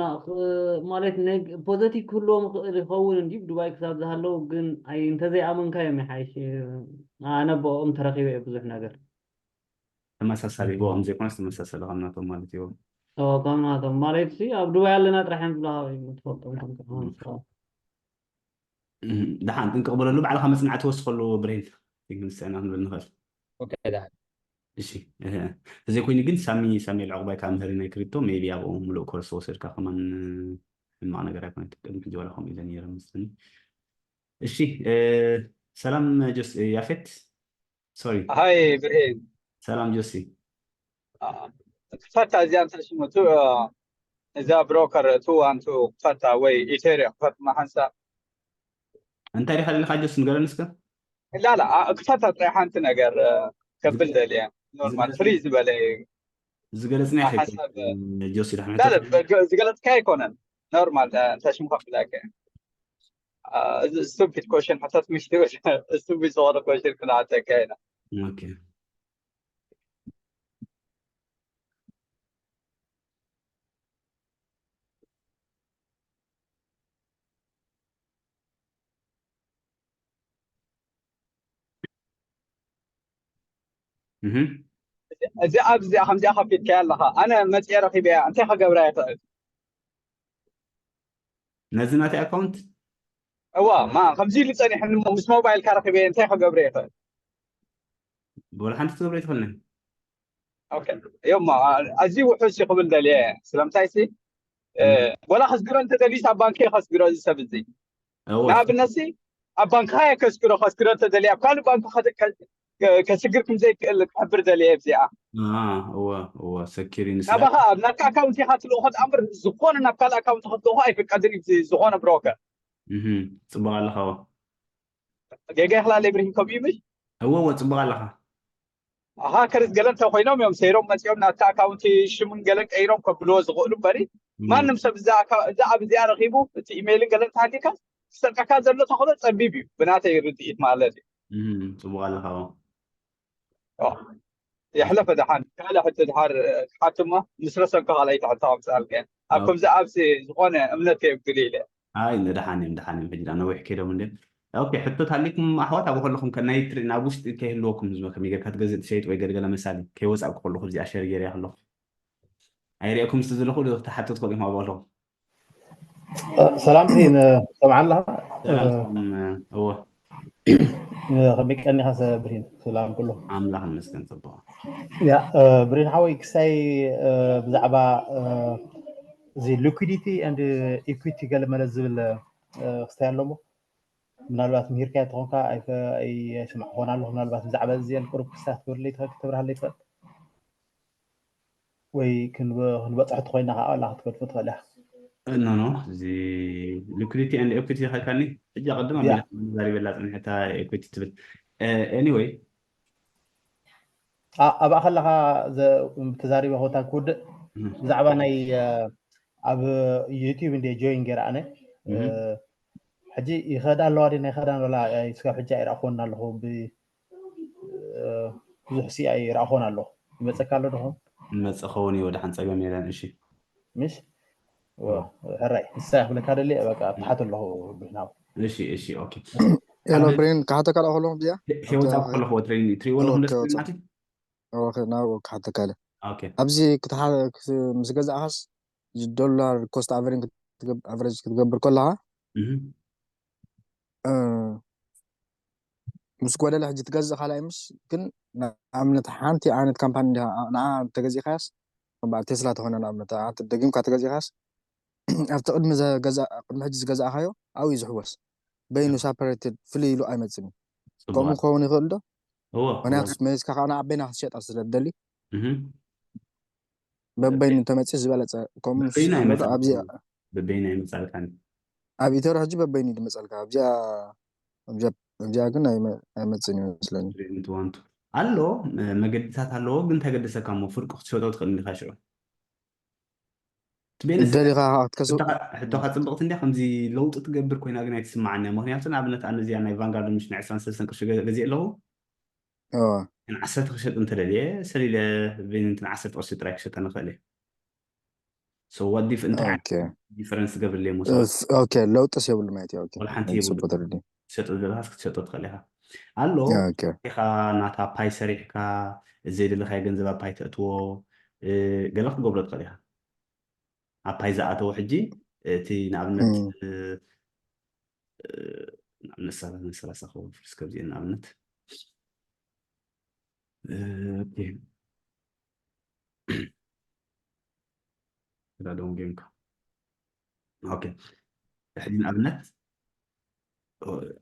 ማለት ፖዘቲቭ ክህልዎም ይኽእል ይኸውን እንዲ ዱባይ ክሳብ ዝሃለዉ ግን ኣይ እንተዘይኣመንካዮም ይሓይሽ። ኣነ ብኦም ተረኺበ እየ ብዙሕ ነገር። ተመሳሳሊ ብኦም ዘይኮነስ ተመሳሳሊ ከም ናቶም ማለት እዩ። ከም ናቶም ማለት ሲ ኣብ ዱባይ ኣለና ጥራሕ እዮም ዝብሉ ሃበይ ትፈልጦም ከም ደሓን ጥንቅቕ በለሉ። ባዕልኻ መፅናዕቲ ወስኸሉ ብሬን። ንስዕና ክንብል ንኽእል። እሺ። ተዘይኮይኑ ግን ሳሚ ሳሙኤል ዕቑባይ ከዓ መህሪ ናይ ክሪፕቶ ሜቢ ኣብኡ ምሉእ ኮርስ ወሰድካ ከማን ሕማቕ ነገር ኣይኮነት። ቅድሚ ሕጂ ዋላ ከምኡ ኢለ ነይረ መስለኒ። እሺ። ሰላም ጆስ ያፌት። ሶሪ። ሃይ ብርሄን። ሰላም ጆሲ። ክፈታ እዚኣ እንታይ ሽሙ ቱ እዛ ብሮከር ቱ ዋን ቱ ክፈታ ወይ ኢቴሪየም ክፈት ማሓንሳ እንታይ ዲኻ ደለኻ ጆሲ ንገረኒ እስከ። ላላ ክፈታ ጥራይ ሓንቲ ነገር ከብል ደልየ ኖርማል ፍሪ ዝበለ ዝገለጽና ጆሲ ዝገለጽካ ኣይኮነን ኖርማል እንታይ ሽሙ ከብላከ እዚ ስቱፒድ ኮሽን ሓታት ምሽ ትብል ስቱፒድ ዝኾነ ኮሽን ክነዓተካ ኢና ኦኬ እዚ ኣብዚ ከምዚኣ ከፊትካያ ኣለኻ ኣነ መፅየ ረኪበያ እንታይ ከገብራ ይኽእል ነዚ ናተይ ኣካውንት እዋ ማ ከምዚ ኢሉ ፀኒሕኒ እሞ ምስ ሞባይልካ ረኪበ እንታይ ከገብረ ይኽእል ወላ ሓንቲ ትገብረ ይትኽእልኒ እዮሞ ኣዝዩ ውሑስ እዩ ክብል ደልየ ስለምንታይ ሲ ወላ ከስግሮ እንተደልዩስ ኣብ ባንኪ ከስግሮ እዚ ሰብ እዚ ንኣብነት ሲ ኣብ ባንክኻ እየ ከስግሮ ከስግሮ እንተደልየ ኣብ ካልእ ባንኪ ከስግር ክምዘይክእል ክሕብር ደልየ ኣብዚኣ ሰኪሪን ናባኻ ኣብ ናትካ ኣካውንቲ ኢኻ ትልእኾ ዳኣ እምበር ዝኾነ ናብ ካልእ ኣካውንቲ ክትልእኾ ኣይፍቀድን እዩ ዝኾነ ብሮከር ፅቡቅ ኣለኻ ጌጋ ይኽላለይ ብርሂን ከምኡ እዩ ምሽ እወ እወ ፅቡቅ ኣለኻ ሃከርስ ገለ እንተኮይኖም እዮም ሰይሮም መፂኦም ናትካ ኣካውንቲ ሽሙን ገለን ቀይሮም ከብልዎ ዝኽእሉ እምበሪ ማንም ሰብ እዛ ኣብ እዚኣ ረኪቡ እቲ ኢሜይልን ገለ እንተሃሊካ ክሰርቀካ ዘሎ ተኽእሎ ፀቢብ እዩ ብናተይ ርድኢት ማለት እዩ ፅቡቅ ኣለኻ የሕለፈ ደሓን ካልእ ሕቶ ድሓር ክሓትማ ምስ ረሰንካ ካልኣይ ሕቶ ክምፅኣልካ እየ ኣብ ከምዚ ኣብዚ ዝኾነ እምነት ከየብግል ኢለ ኣይ ንደሓን እዮም ደሓን እዮም ሕጂ ነዊሕ ከይዶም እንደ ኦኬ ሕቶት ሃሊኩም ኣሕዋት ኣብ ከለኹም ከናይ ትርኢ ናብ ውሽጢ ከይህልወኩም ህዝቢ ከመይ ጌርካ ትገዝእ ትሸይጥ ወይ ገለገለ መሳሊ ከይወፃእኩ ከለኹ እዚኣ ሸር ጌርያ ከለኹ ኣይሪእኩም ምስ ዘለኹ ክትሓቱ ትኽእሉ ኢኹም ኣብ ከለኹም ሰላም ቲን ሰምዓ ኣለኻ እዎ ከመይ ቀኒኻ ብሪን ሰላም ኩሉ ኣምላኽ ይመስገን ጽቡቕ ያ ብሪን ሓወይ ክሳይ ብዛዕባ እዚ ሊኩዲቲ ኤንድ ኢኩዊቲ ገለ መለ ዝብል ክስታይ ኣለሞ ምናልባት ምሂርካዮ ተኾንካ ኣይሰማዕኾን ኣለኹ ምናልባት ብዛዕባ እዚአን ቁሩብ ክስታይ ክትብርለይ ትኽእል ክትብርሃለይ ትኽእል ወይ ክንበፅሖ ተኮይና ከዓ ላ ክትገድፎ ትኽእል ኢኻ ኖ ኖ እዚ ሊኩዲቲ ኤንድ ኢኩዊቲ ኢልካኒ ሕጂ ቅድም ኣቢለ ዛሪበላ ፀኒሐ እታ ኢኩዊቲ ትብል ኤኒወይ ኣብኣ ከለካ ተዛሪበ ኮታ ክውድእ ብዛዕባ ናይ ኣብ ዩቲብ እንደ ጆይን ገይረ ኣነ ሕጂ ይኸዳ ኣለዋ ደ ናይ ኸዳን ወላ ስጋብ ሕጂ ኣይረኣክወና ኣለኹ ብዙሕ ሲ ኣይረኣኽዎን ኣለኹ ይመፀካ ኣሎ ድኹም ይመፀ ኸውን እዩ ወደ ሓንፀገም የለን እሺ ምሽ ሕራይ ንሳ ክብለካ ደሊ በቃ ተሓት ኣለኹ ብናው እሺ እሺ ኦኬ ሄሎ ብሬን ክሓተካ ደኣ ከለኹ እዚኣ ሄወፃ ከለኹ ወትሬኒ ትሪእዎ ኣለኹም ደስ ናቲ ናብኡ ክሓተካ ኢለ ኣብዚ ምስ ገዛእኻስ ዶላር ኮስት ኣቨሬጅ ክትገብር ከለኻ ምስ ጎደለ ሕጂ ትገዝእ ካልኣይ ምስ ግን ንኣብነት ሓንቲ ዓይነት ካምፓኒ ንዓ ተገዚእካያስ በዓል ቴስላ ተኾነ ንኣብነት ደጊምካ ተገዚእካያስ ኣብቲ ቅድሚ ዘገዛ ቅድሚ ሕጂ ዝገዛእካዮ ኣብኡ እዩ ዝሕወስ በይኑ ሳፐሬትድ ፍልይ ኢሉ ኣይመፅን እዩ ከምኡ ክኸውን ይኽእል ዶ ምክንያቱ መይዝካ ከዓ ንዓበይና ክትሸጣ ስለ ትደሊ በበይኑ እንተመፅእ ዝበለፀ ከምኡ በበይኑ ንስኻ ዶ ኣይመፅእን ኣብዚ እዩ። በበይኑ ኣይመፃልካን እዩ። ኣብ ኢተሮ ሕጂ በበይኑ እዩ ዝመፀልካ ኣብዚኣ ኣብዚኣ ኣብዚኣ ግን ኣይመ- ኣይመፅእን እዩ መስለኒ Three into one two። ኣሎ መ- መገድታት ኣለዎ ግን ተገደሰካ እሞ ፍርቁ ክትሸጦ ትኽእል እንዲኻ ሽዑ ትቤነ ደሊኻ ክትከስብ ሕቶኻ- ሕቶኻ ፅብቕቲ እንዲያ ከምዚ ለውጢ ትገብር ኮይና ግን ኣይትስማዓኒ ምክንያቱ ንኣብነት ኣነ እዚኣ ናይ ቫንጋርድ ምሽ ናይ ዕስራን ሰለስተን ቅርሺ ገ- ገዚእ ኣለኹ እዋ ግን ዓሰርተ ክሸጥ እንተደልየ ሰሊለ ቤኒንትን ዓሰርተ ቅርሺ ጥራይ ክሸጠ ንኽእል እየ so what if እንታይ ኦኬ ዲፈረንስ ትገብርለይ ሞ እስ- ኦኬ ለውጥስ የብሉ ማለት እዩ ኦኬ ወላ ሓንቲ የብሉ። ጽቡቅ ተረዲ ትሸጦ ዘለኻስ ክትሸጦ ትኽእል ኢኻ ኣሎ ኦኬ ኢኻ ናታ ፓይ ሰሪሕካ ዘይደለኻዮ ገንዘብ ኣብ ፓይ ተእትዎ እ፣ ገለ ክትገብሮ ትኽእል ኢኻ ኣብ ፓይ ዝኣተወ ሕጂ እቲ ንኣብነት እም። እ፣ እ፣ ንኣብነት ሰላሳ ሰላሳ ክወፍር እስከ ኣብዚአን ንኣብነት እ፣ ኦኬ። ክዳዶም ጌምካ ኦኬ ሕጂ ንኣብነት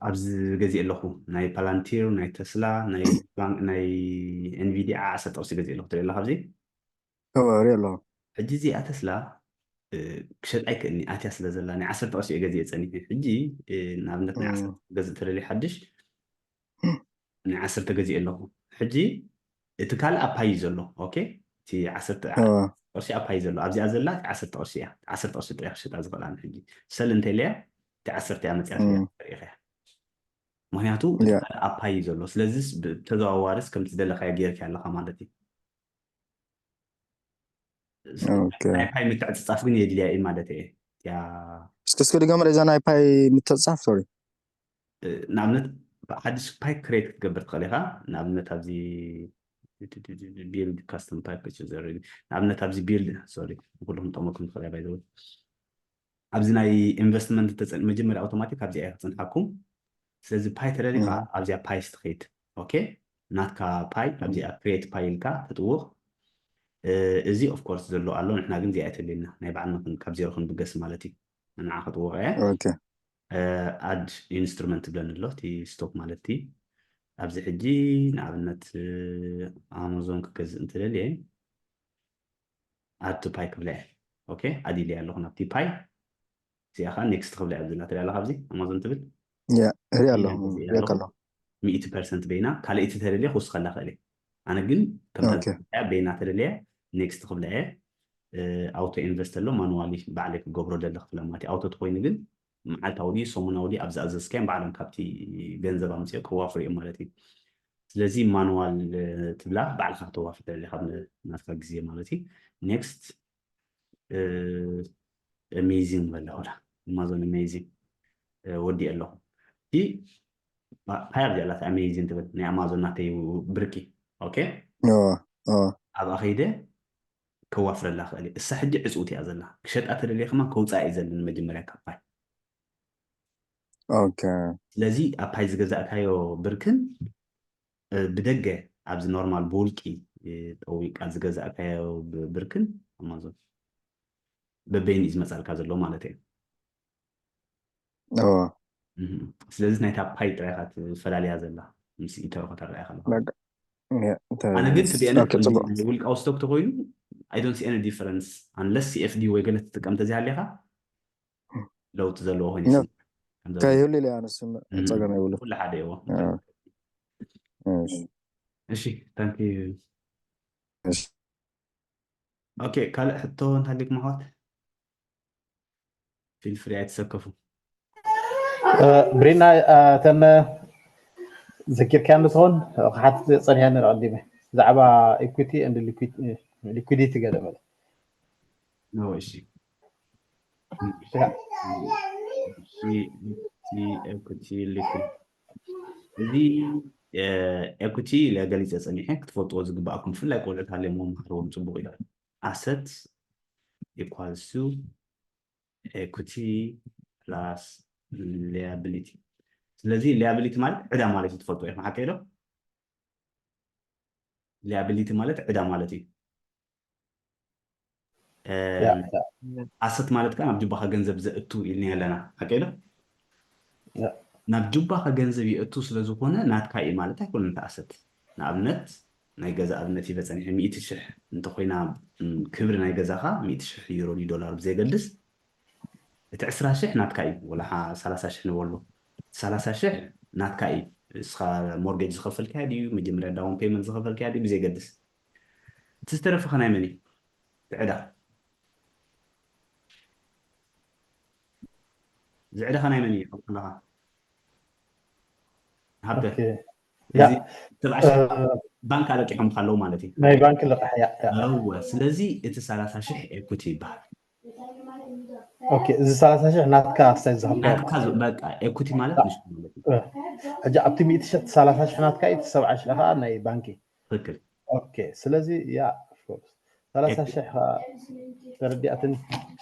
ኣብዚ ገዚእ ኣለኹ ናይ ፓላንቲር ናይ ተስላ ናይ ባንክ ናይ ኤንቪዲያ ዓሰርተ ቅርሺ ገዚእ ኣለኹ ትርኢ ኣለካ ኣብዚ ርኢ ኣለኹ ሕጂ እዚኣ ተስላ ክሸጥ ኣይክእልኒ ኣትያ ስለ ዘላ ናይ ዓሰርተ ቅርሺ እየ ገዚኤ ፀኒሐ ሕጂ ንኣብነት ናይ ዓሰርተ ገዝእ ተደልዩ ሓድሽ ናይ ዓሰርተ ገዚኤ ኣለኹ ሕጂ እቲ ካልእ ኣፓይ እዩ ዘሎ ኦኬ እቲ ዓሰርተ ቅርሺ ኣፓይ ዘሎ ኣብዚኣ ዘላ እቲ ዓሰርተ ቅርሺ እያ ዓሰርተ ቅርሺ ጥራይ ክሸጣ ዝኽእላ ሕጂ ሰል እንተኢለያ እቲ ዓሰርተ እያ መፅያ ሪኢኸያ ምክንያቱ እቲ ካልእ ኣፓይ እዩ ዘሎ ስለዚ ተዘዋዋርስ ከምቲ ዝደለካዮ ጌርካ ኣለካ ማለት እዩ ናይ ፓይ ምትዕፅፃፍ ግን የድልያ እዩ ማለት እየ እስኪ እስኪ ድገም እዛ ናይ ፓይ ምትዕፃፍ ሶሪ ንኣብነት ሓድሽ ፓይ ክሬት ክትገብር ትኽእል ኢኻ ንኣብነት ኣብዚ ቢልድ ካስተም ፓይ ንኣብነት ኣብዚ ቢልድ ሶሪ ንኩሉ ክንጠመኩም ትኽእል ባይዘው ኣብዚ ናይ ኢንቨስትመንት ተፀን መጀመርያ ኣውቶማቲክ ኣብዚ እያ ክፅንሓኩም ስለዚ ፓይ ተደሊኻ ኣብዚኣ ፓይ ስትኸይድ ኦኬ ናትካ ፓይ ኣብዚኣ ክሬት ፓይ ኢልካ ተጥውቕ እዚ ኦፍኮርስ ዘሎ ኣሎ ንሕና ግን እዚኣ ኣይተልየና ናይ ባዕልና ካብ ዜሮ ክንብገስ ማለት እዩ ንዓ ክጥውቕ እየ ኣድ ኢንስትሩመንት ትብለኒ ኣሎ እቲ ስቶክ ማለት እቲ ኣብዚ ሕጂ ንኣብነት ኣማዞን ክገዝእ እንትደልየ ኣድ ቱ ፓይ ክብለ እየ ኣዲለ ኣለኹ ናብቲ ፓይ እዚኣ ከዓ ኔክስት ክብላ እያ ዝላ ትሪኣ ኣለካ ኣብዚ ኣማዞን ትብል ርኢ ኣለኹ ርኢ ኣለኹ ሚእቲ ፐርሰንት በይና ካልእቲ ተደልየ ክውስኸላ ክእል እየ ኣነ ግን ከምታ በይና ተደልየ ኔክስት ክብላ እየ ኣውቶ ኢንቨስት ኣሎ ማኑዋሊ ባዕለይ ክገብሮ ደለ ክፍለ ማለት ኣውቶ ተኮይኑ ግን መዓልታዊ ድዩ ሰሙናዊ ድዩ ኣብ ዝኣዘዝካዮም ባዕሎም ካብቲ ገንዘብ ኣምፅኦ ከዋፍሩ እዮም ማለት እዩ ስለዚ ማኑዋል ትብላ ባዕልካ ክተዋፍር ደለ ካብ ናትካ ግዜ ማለት እዩ ኔክስት amazing በላ ወላ ኣማዞን amazing ወዲእ ኣለኹ እቲ ፓይ ኣብዚኣ ኣላት amazing ትብል ናይ ኣማዞን ናተይ ብርቂ ኦኬ ኣብኣ ከይደ ከዋፍረላ ክእል እሳ ሕጂ ዕፅውቲ እያ ዘላ ክሸጣ ተደልየ ከማን ከውፃእ እዩ ዘለ ንመጀመርያ ካብ ፓይ ስለዚ ኣብ ፓይ ዝገዛእካዮ ብርክን ብደገ ኣብዚ ኖርማል ብውልቂ ጠዊቃ ዝገዛእካዮ ብርክን ኣማዞን በበይኑ እዩ ዝመፃልካ ዘሎ ማለት እዩ ስለዚ ናይታ ፓይ ጥራይ ኢካ ትፈላልያ ዘላ ምስ ኢተሮ ከተረኣያ ከለካ ኣነ ግን ትብኤነ ውልቃዊ ስቶክ ተኮይኑ I don't see any difference unless C F D ወይ ገለ ትጥቀም ተዚሃሊካ ለውጢ ዘለዎ ኮይኑ ከይህሉ ኢለ ኣነስ ፀገም የብሉ ኩሉ ሓደ እዎ እሺ thank you ኦኬ ካልእ ሕቶ እንተሃሊኩም ኣሕዋት feel free ኣይትሰከፉ ብሪና ተመ ዘኪርካያ እንትኸውን ክሓትት ፀኒሐኒ ንቐዲመ ብዛዕባ equity and liquidity ገለ መለ እሺ equity liquidity እዚ equity ኢለ ገሊፀ ፀኒሐ ክትፈልጥዎ ዝግባኣኩም ብፍላይ ቆልዑት ሃልዮም መምሃርዎም ፅቡቅ እዩ asset equals to equity plus liability ስለዚ liability ማለት ዕዳ ማለት እዩ። ትፈልጡ ኢኹም ሓቀይ ዶ? Liability ማለት ዕዳ ማለት እዩ። ያ Asset ማለት ከዓ ናብ ጁባኻ ገንዘብ ዘእቱ ኢልና ኣለና ሓቀይ ዶ? ናብ ጁባኻ ገንዘብ የእቱ ስለዝኾነ ናትካ እዩ ማለት ኣይኮነን። እቲ asset ንኣብነት ናይ ገዛ ኣብነት ይበፀኒሐ ሚእቲ ሽሕ እንተኮይና ክብሪ ናይ ገዛኻ ሚእቲ ሽሕ ዩሮ ዶላር ብዘይገድስ እቲ ዕስራ ሽሕ ናትካ እዩ ወላ ሰላሳ ሽሕ ንበሎ ሰላሳ ሽሕ ናትካ እዩ። እስኻ mortgage ዝኸፈልካያ ድዩ መጀመርያ down payment ዝኸፈልካያ ድዩ ብዘይገድስ እቲ ዝተረፈኸ ናይ መን እዩ? ዕዳ ዝዕዳኻ ናይ መን እዩ ኣለኻ? ሃብተ ባንክ ኣለቂሖም ካለው ማለት እዩ። ናይ ባንክ ልቃሕ ያ ስለዚ እቲ ሰላሳ ሽሕ equity ይበሃል። ኦኬ፣ እዚ ሰላሳ ሽሕ ናትካ ክሳይ ዝኸፍል ናትካ ዝ- በቃ equity ማለት ንሱ ማለት እዩ። እ፣ ሕጂ ኣብቲ ሚእቲ ሽሕ ሰላሳ ሽሕ ናትካ እዩ፣ እቲ ሰብዓ ሽሕ ከዓ ናይ ባንኪ። ትክክል። ኦኬ፣ ስለዚ ያ of course ሰላሳ ሽሕ ከዓ ተረዲኣትኒ።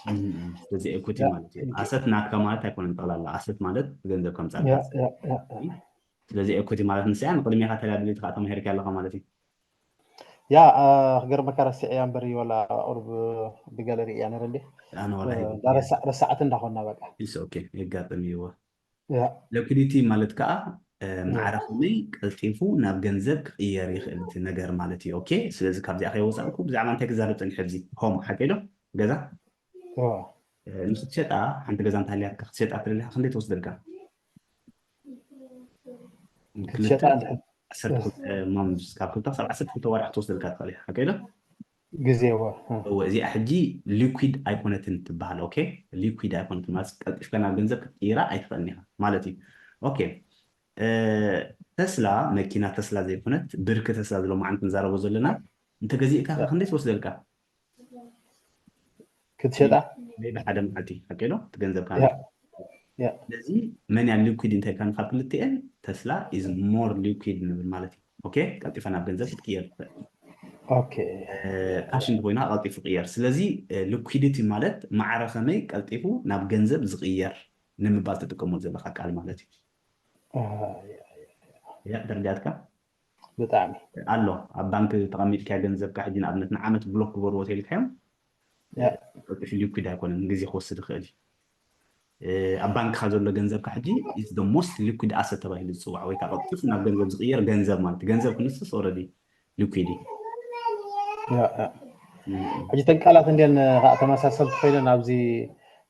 እም፣ ስለዚ equity ማለት እዩ። Asset ናትካ ማለት ኣይኮነን ጠቕላላ። Asset ማለት ገንዘብ ከምፃልካ ያ ያ ያ ያ። ስለዚ equity ማለት ንስያ ንቅድሜኻ ተላብሊ ከዓ ተማሂርካ ኣለኻ ማለት እዩ። ያ ክገርመካ ረሲዐያ እምበር እዩ፣ ወላ ቁርብ ብገለ ርእያ ነረ እንዴ ኣነ ወላ ረሳዕት እንዳኾና በቃ። ኦኬ የጋጥም እዩ። ያ Liquidity ማለት ከዓ ማዕረ ከመይ ቀልጢፉ ናብ ገንዘብ ክቕየር ይኽእል እቲ ነገር ማለት እዩ። ኦኬ ስለዚ ካብዚኣ ከይወፃእኩ ብዛዕባ እንታይ ክዛረብ ፀኒሐ ኣብዚ home ሓቂ ዶ ገዛ ዋ ንክትሸጣ ሓንቲ ገዛ እንተሃልያትካ ክትሸጣ ትደሊኻ ክንደይ ትወስደልካ? ክትሸጣ እንድሕር ዓሰርተ ክልተ months ካብ ክልተ ክሳብ ዓሰርተ ክልተ ወርሒ ክትወስደልካ ትኽእል እያ ሓቂ ዶ? ግዜ እወ እወ እዚኣ ሕጂ liquid ኣይኮነትን ትበሃል። ኦኬ liquid ኣይኮነትን ማለት ቀልጢፍካ ናብ ገንዘብ ክትቅይራ ኣይትኽእልን ኢኻ ማለት እዩ። ኦኬ ተስላ መኪና ተስላ ዘይኮነት ብርኪ ተስላ ዝሎማዓንቲ ንዛረቦ ዘለና እንተገዚእካ ከ ክንደይ ትወስደልካ? ክትሸጣ maybe ሓደ መዓልቲ ሓቂ ዶ እቲ ገንዘብካ ያ ያ ስለዚ መን እያ liquid እንታይ ኢልካ ካብ ክልቲኤን ተስላ is more liquid ንብል ማለት እዩ። ኦኬ ቀልጢፋ ናብ ገንዘብ ክትቅየር ትኽእል። ኦኬ ካሽ እንተኮይና ቀልጢፉ ይቅየር። ስለዚ liquidity ማለት ማዕረ ከመይ ቀልጢፉ ናብ ገንዘብ ዝቅየር ንምባል ትጥቀመሉ ዘለካ ቃል ማለት እዩ። አ፣ ያ ተረዲኣትካ? ብጣዕሚ ኣሎ ኣብ ባንክ ተቐሚጥካ ገንዘብካ ሕጂ ንኣብነት ንዓመት ብሎክ ግበርዎ ተልካዮም ያ ቀልጢፉ liquid ኣይኮነን፣ ግዜ ክወስድ ይኽእል እዩ። እ፣ ኣብ ባንክካ ዘሎ ገንዘብካ ሕጂ is the most liquid asset ተባሂሉ ዝፅዋዕ ወይ ከዓ ቀልጢፉ ናብ ገንዘብ ዝቕየር ገንዘብ ማለት እዩ። ገንዘብ ክንስስ already liquid እዩ። ያ ያ ሕጂ ተን ቃላት እንድን ከዓ ተመሳሰልቲ ኮይነን ኣብዚ